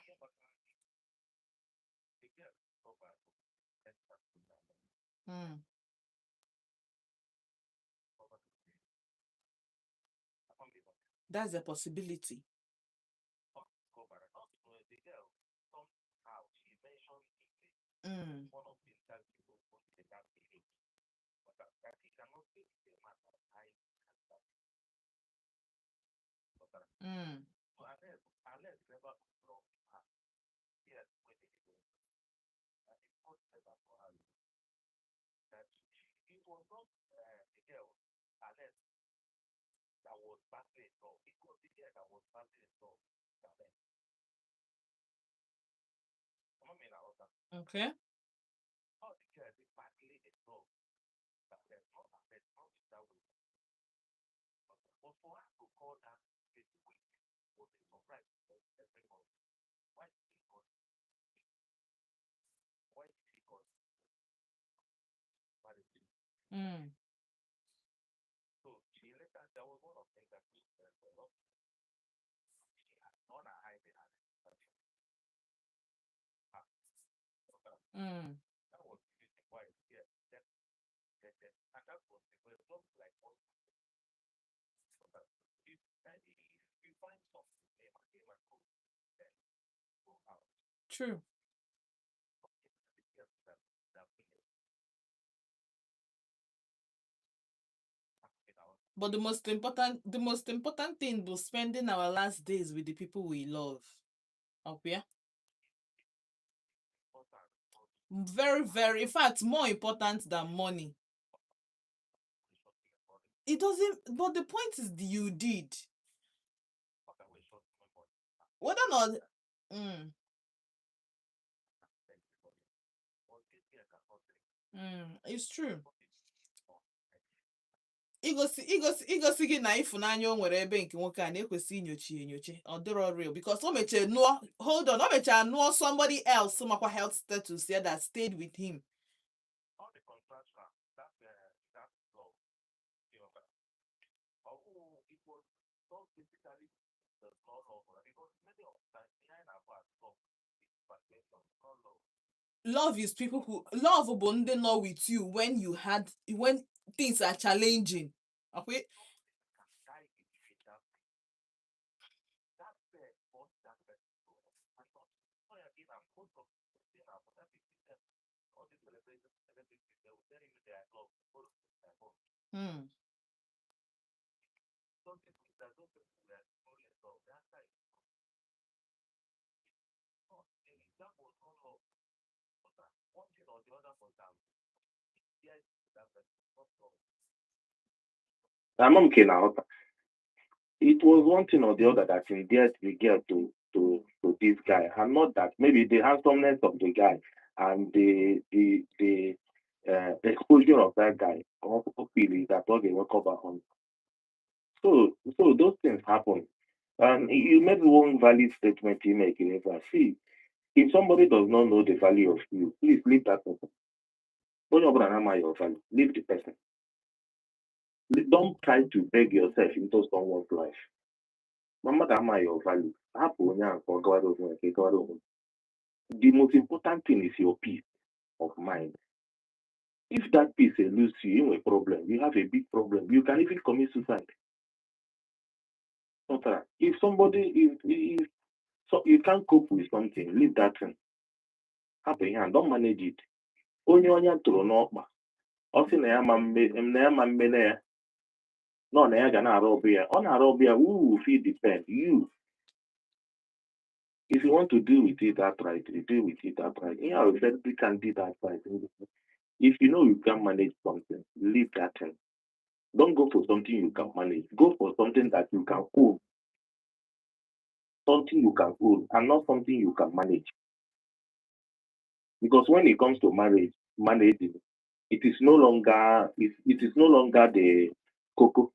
That's a possibility. Okay. True. But the most important thing was spending our last days with the people we love. Okay. Very, very, in fact, more important than money. It doesn't, but the point is you did. Whether or not, it's true. Igosi gị na ịfụnanya o nwere ebe nke nwoke a na-ekwesị inyochi enyochi, ọ dịrọ real, because o mechara nụọ, hold on, o mechara nụọ somebody else makwa health status ya that stayed with him. All the contraction that love, it was not basically the not love, because many of the time behind our back love is perception, not love. Love is people who love bụ ndị nọ with you when you had when things are challenging. Akwa Can die in that thing. That fear brought that person to and not so again, I'm most of them are for that them all these celebrities, they will tell you they are love, all of them are love. Something that those people were truly in love. That time not that was not love. But that one thing or the other for them. Yes, that person, not love. Ama m ka ị na-aghọta. It was one thing or the other that endeared the girl to this guy, and not that maybe the handsomeness of the guy and the exposure of that guy also feel that okay, will cover on. So those things happen, and you made one valid statement you make in. See, if somebody does not know the value of you, please leave that person. Onye ọbụla na-ama your value, leave the person. Don't try to beg yourself into someone's life. Ma mmadụ ama your value, hapụ onye ahụ ka ọ gawara onwe ya, ka ị gawara onwe gị. The most important thing is your peace of mind. If that peace eludes you, you have a problem. You have a big problem. You can even commit suicide. Not that. If somebody, if so you can't cope with something, leave that thing. Hapụ ihe ahụ, don't manage it. Onye ọnya tụrụ n'ọkpa, ọ sị na ya ma mme na ya ma mmene ya, nọ na ya ga na-arụ ọbụ ya, ọ na-arụ ọbụ ya, who will feel the pain? You. If you want to deal with it outright, you deal with it outright. Ihe ahụ very candid advice. If you know you can manage something, leave that thing. Don't go for something you can manage. Go for something that you can own. Something you can own and not something you can manage. Because when it comes to marriage, managing, it is no longer the cocoa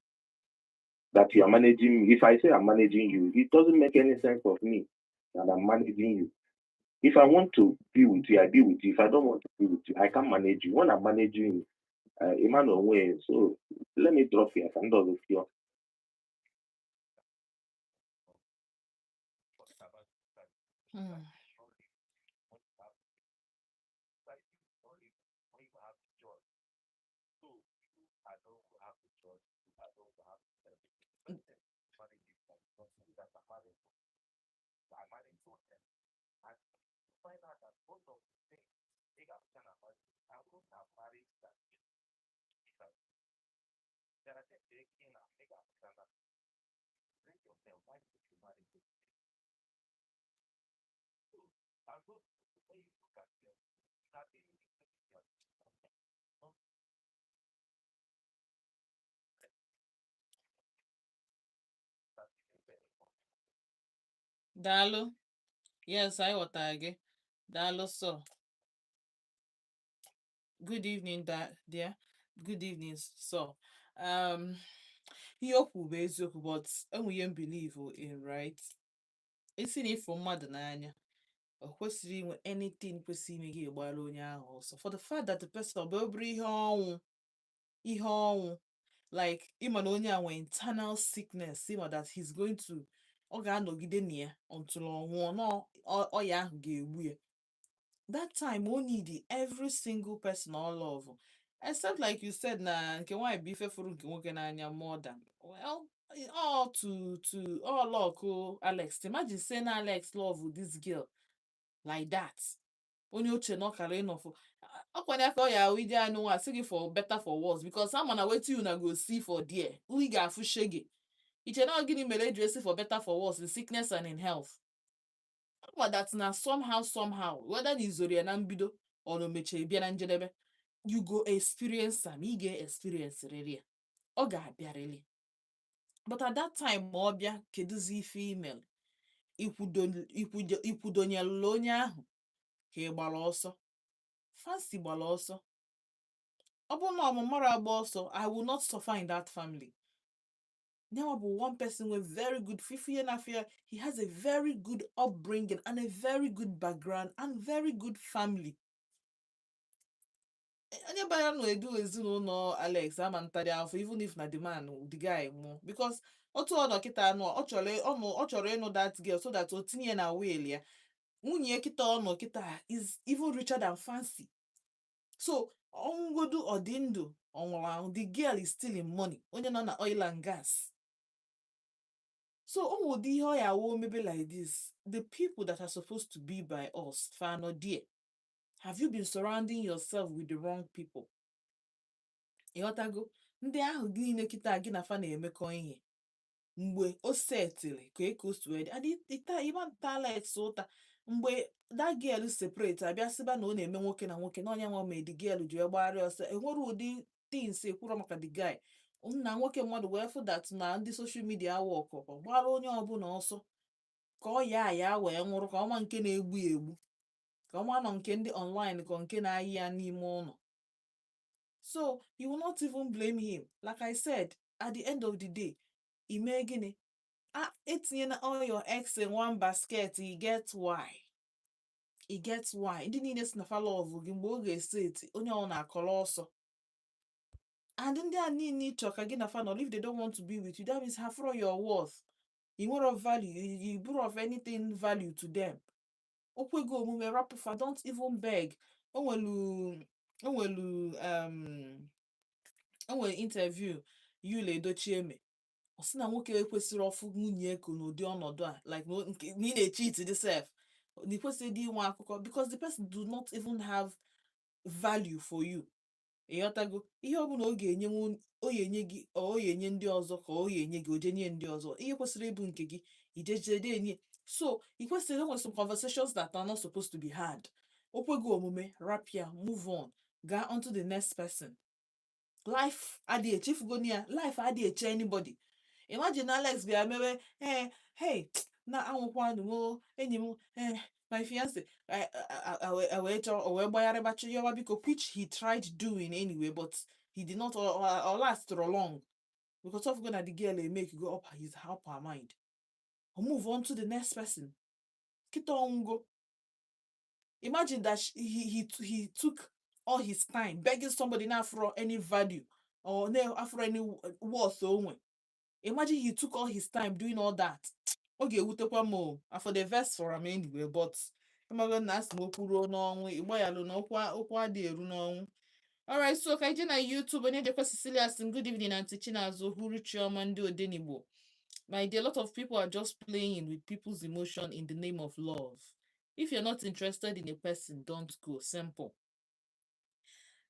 that you are managing. If I say I'm managing you, it doesn't make any sense of me that I'm managing you. If I want to be with you, I be with you. If I don't want to be with you, I can't manage you. When I'm managing you, Emmanuel way. So let me drop here. I can do this here. Like only when you have joy. So you alone will have the joy, you alone will have the celebration. Marriage is like something that I'm married to. I'm married to them. And you find out that both of the things they got to married. I wouldn't have married that if there are things they can they got to bring yourself. Why did you marry this? So and those when you look at them, that they not that is very Daalụ. Yes, anyị ghọtara gị. Daalụ sọ. Good evening, dear. Good evening, sir. Ihe o kwuru bụ eziokwu, but enwe ihe m believe in, right? Isi na ịfụ mmadụ n'anya, o kwesịrị inwe anything kwesịrị ime gị gbara onye ahụ ọsọ. For the fact that the person, ọ bụ obere ihe ọnwụ, ihe ọnwụ, like ịma na onye a nwere internal sickness, ịma that he's going to, ọ ga-anọgide na ya until ọ nwụọ, na ọya ahụ ga-egbu ya. That time o need every single person all love, except like you said, na nke nwaanyị bụ ife fụrụ nke nwoke n'anya more than, well, all to all luck o. Alex, imagine say na Alex love this girl like that, onye oche na ọkara ịnọfụ ọkwanye aka ọ ya ahụ ije anụ nwa sị gị for better for worse, because ama na wetin una go see for there, ị ga-afụ shege iche na ọ gịnị mere eji esi for better for worse, in sickness and in health. Ama that na somehow somehow, whether na izoro ya na mbido or na o mechara bịa na njedebe, you go experience am, ị ga-experience rịrị ya, ọ ga-abịarịrị. But at that time ma ọ bịa, kedụzi ife email ikwudonyelụla onye ahụ ka ị gbara ọsọ, Fancy gbara ọsọ. Ọ bụrụ na ọmụ mmadụ agba ọsọ, I will not suffer in that family. Nyawa bụ one person with very good fifi na afia. He has a very good upbringing and a very good background and very good family. Onye bara n'edu ezinụlọ Alex ama ntari afọ, even if na the man, the guy nwụọ, because otu ọ nọ kịta anụ, ọ chọrọ ọnụ, ọ chọrọ ịnụ that girl so that o tinye na will ya. Nwunye kịta ọ nọ kịta is even richer than Fancy. So ọnwụgodu, ọ dị ndụ, ọ nwụrụ anwụ, the girl is still in money, onye nọ na oil and gas. So o nwere ụdị ihe ọ ya awụ mebe like this. The people that are supposed to be by us fa nọ there. Have you been surrounding yourself with the wrong people? Ịghọtago? Ndị ahụ niile kịta gị na fa na-emekọ ihe mgbe o setịrị ka eke o si wee dị and ịta ịma nta Alex ụta mgbe that girl separate, abịa sịba na ọ na-eme nwoke na nwoke na onye nwa ma the girl ji wee gbagharịa ọsọ. Enwere ụdị things ekwuro maka the guy nna nwoke mmadụ wee fụ that na ndị social media awụ ọkọkọ gbara onye ọbụla ọsọ ka ọ ya ya wee nwụrụ, ka ọma nke na-egbu ya egbu, ka ọma nọ nke ndị online, ka nke na-ayị ya n'ime ụlọ. So you will not even blame him. Like I said, at the end of the day, ime gịnị a etinyela all your eggs in one basket. You get why, you get why ndị niile si na fa love gị, mgbe ọ ga-esi eti onye ọ na-akọrọ ọsọ and ndị a niile ịchọ ka gị na fa nọrọ, if they don't want to be with you, that means ha fụrọ your worth. Ị nwere value, you bụrụ of anything value to them. O kwego omume, rapụfa. Don't even beg. O nwelu interview Yul Edochie eme, ọ sị na nwoke ekwesịrị ọfụ nwunye eko n'ụdị ọnọdụ a, like na na ị na-echeat dị sef, na ị kwesịrị ịdị inwe akụkọ, because the person do not even have value for you. Ịghọtago? Ihe ọbụla ọ ga-enyenwu, o ga-enye gị, ọ ga-enye ndị ọzọ, ka ọ ga-enye gị, o je nye ndị ọzọ ihe kwesịrị ịbụ nke gị, ijejede enye. So ị kwesịrị enwe some conversations that are not supposed to be had. O kwego omume, rapia, move on, gaa on to the next person. Life adịghị echefugo ya, life adịghị eche anybody. Imagine Alex bịa mewe, ee, hey, na anwụkwanụ m enyi m, ee, my fiance wee chọọ o wee gbagharịbachi yọwa biko, which he tried doing anyway, but he did not or last long because of gonna the girl make go up his up her mind or move on to the next person. Kịta ọnwụgo. Imagine that he took all his time begging somebody na afro any value or na afro any worth onwe. Imagine he took all his time doing all that. Ọ ga-ewutekwa m o for the verse for am anyway, but ịmago na asị m okwu ruo n'ọnwụ, ịgbayalụ na okwu okwu adịghị eru n'ọnwụ. Alright, so ka ije na YouTube. Onye jekwa Cecilia sị m, "Good evening, Aunty Chinazụ Huru Chioma ndị Odenigbo. My dear, a lot of people are just playing with people's emotion in the name of love. If you're not interested in a person, don't go. Simple.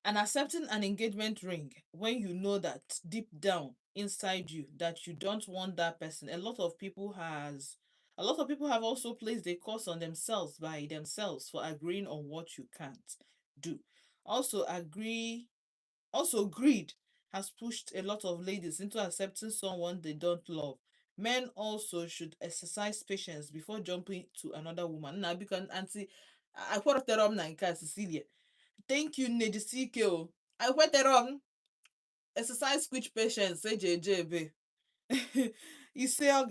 And accepting an engagement ring when you know that deep down inside you that you don't want that person. A lot of people have also placed a curse on themselves by themselves for agreeing on what you can't do. Also greed has pushed a lot of ladies into accepting someone they don't love. Men also should exercise patience before jumping to another woman." Na biko, aunty, akwetere m na nke a. Cecilia, thank you. Nne, jisie ike o. Ekwetere m exercise which patience eji eje ebe ise ọ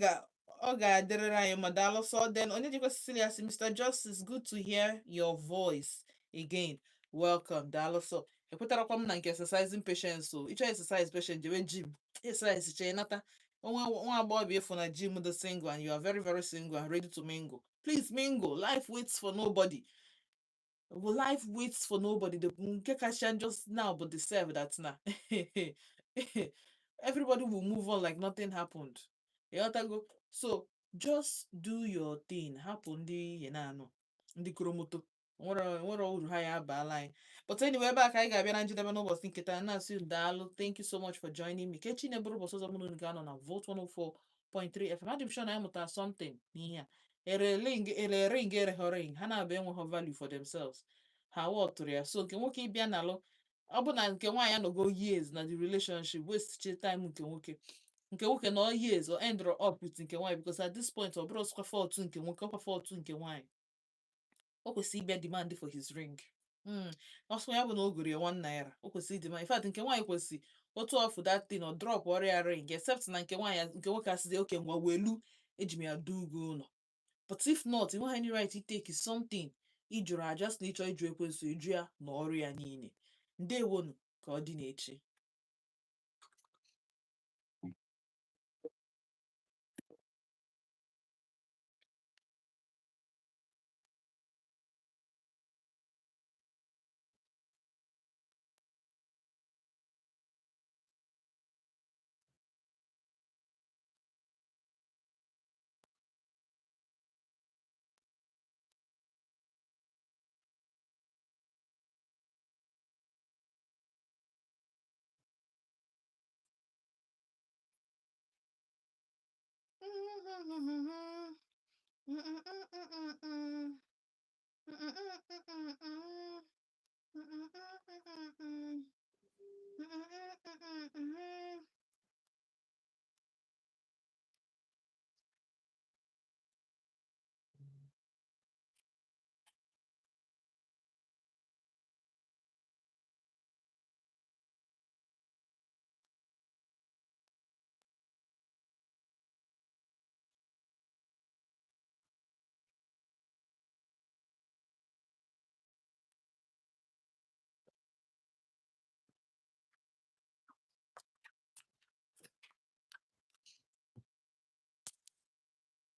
ga-adịrịrị anyị ma. Daalụ. So then onye jikwa Cecilia sị, "Mr. Justice, good to hear your voice again. Welcome." Daalụ. So ekwetarakwa m na nke exercising patience o. Ịchọ exercise patience, jewe gym, exercise chee nata onwe nwa agbọghọbịa ịfụ na gym dị single, and you are very very single and ready to mingle, please mingle. Life waits for nobody. Well, life waits for nobody. The nke kacha just now, but the self that na everybody will move on like nothing happened. Ịghọtago? So just do your thing. Hapụ ndị ihe na-anọ ndị koromoto nwere uru ha ya abaala anyị. But anyway, ebe a ka anyị ga-abịa na njedebe n'ụbọchị nke taa. Na-asị unu daalụ. Thank you so much for joining me. Kechi na-eburu ụbọchị ọzọ mụ na unu ga-anọ na Volt 104.3 FM. Adị m sure na anyị mụtara something n'ihe a. Ere ring, ere ring, ereghọ ring, ha na-abịa enweghọ value for themselves. Ha wọtụrụ ya. So nke nwoke ịbịa nalụ, ọ bụ na nke nwaanyị anọgo years na the relationship, waste time nke nwoke nọ years or end up with nke nwaanyị, because at this point ọ bụrụ ọsịkwa fault nke nwoke, ọkwa fault nke nwaanyị. O kwesịrị ịbịa demand for his ring. Ọsọ ya bụ na o goro ya ₦1, o kwesịrị ịdị ma. In fact, nke nwaanyị kwesị otu ọfụ that thing ọ drop ọrịa ring, except na nke nwaanyị, nke nwoke asịzi oke ngwa welu eji m ya dugo ụlọ. But if not, you nweghị any right to take something ị jụrụ ajụ, asị na ịchọ ịjụ ekwensu, ịjụ ya na ọrụ ya niile. Ndewonu, ka ọ dị n'echi.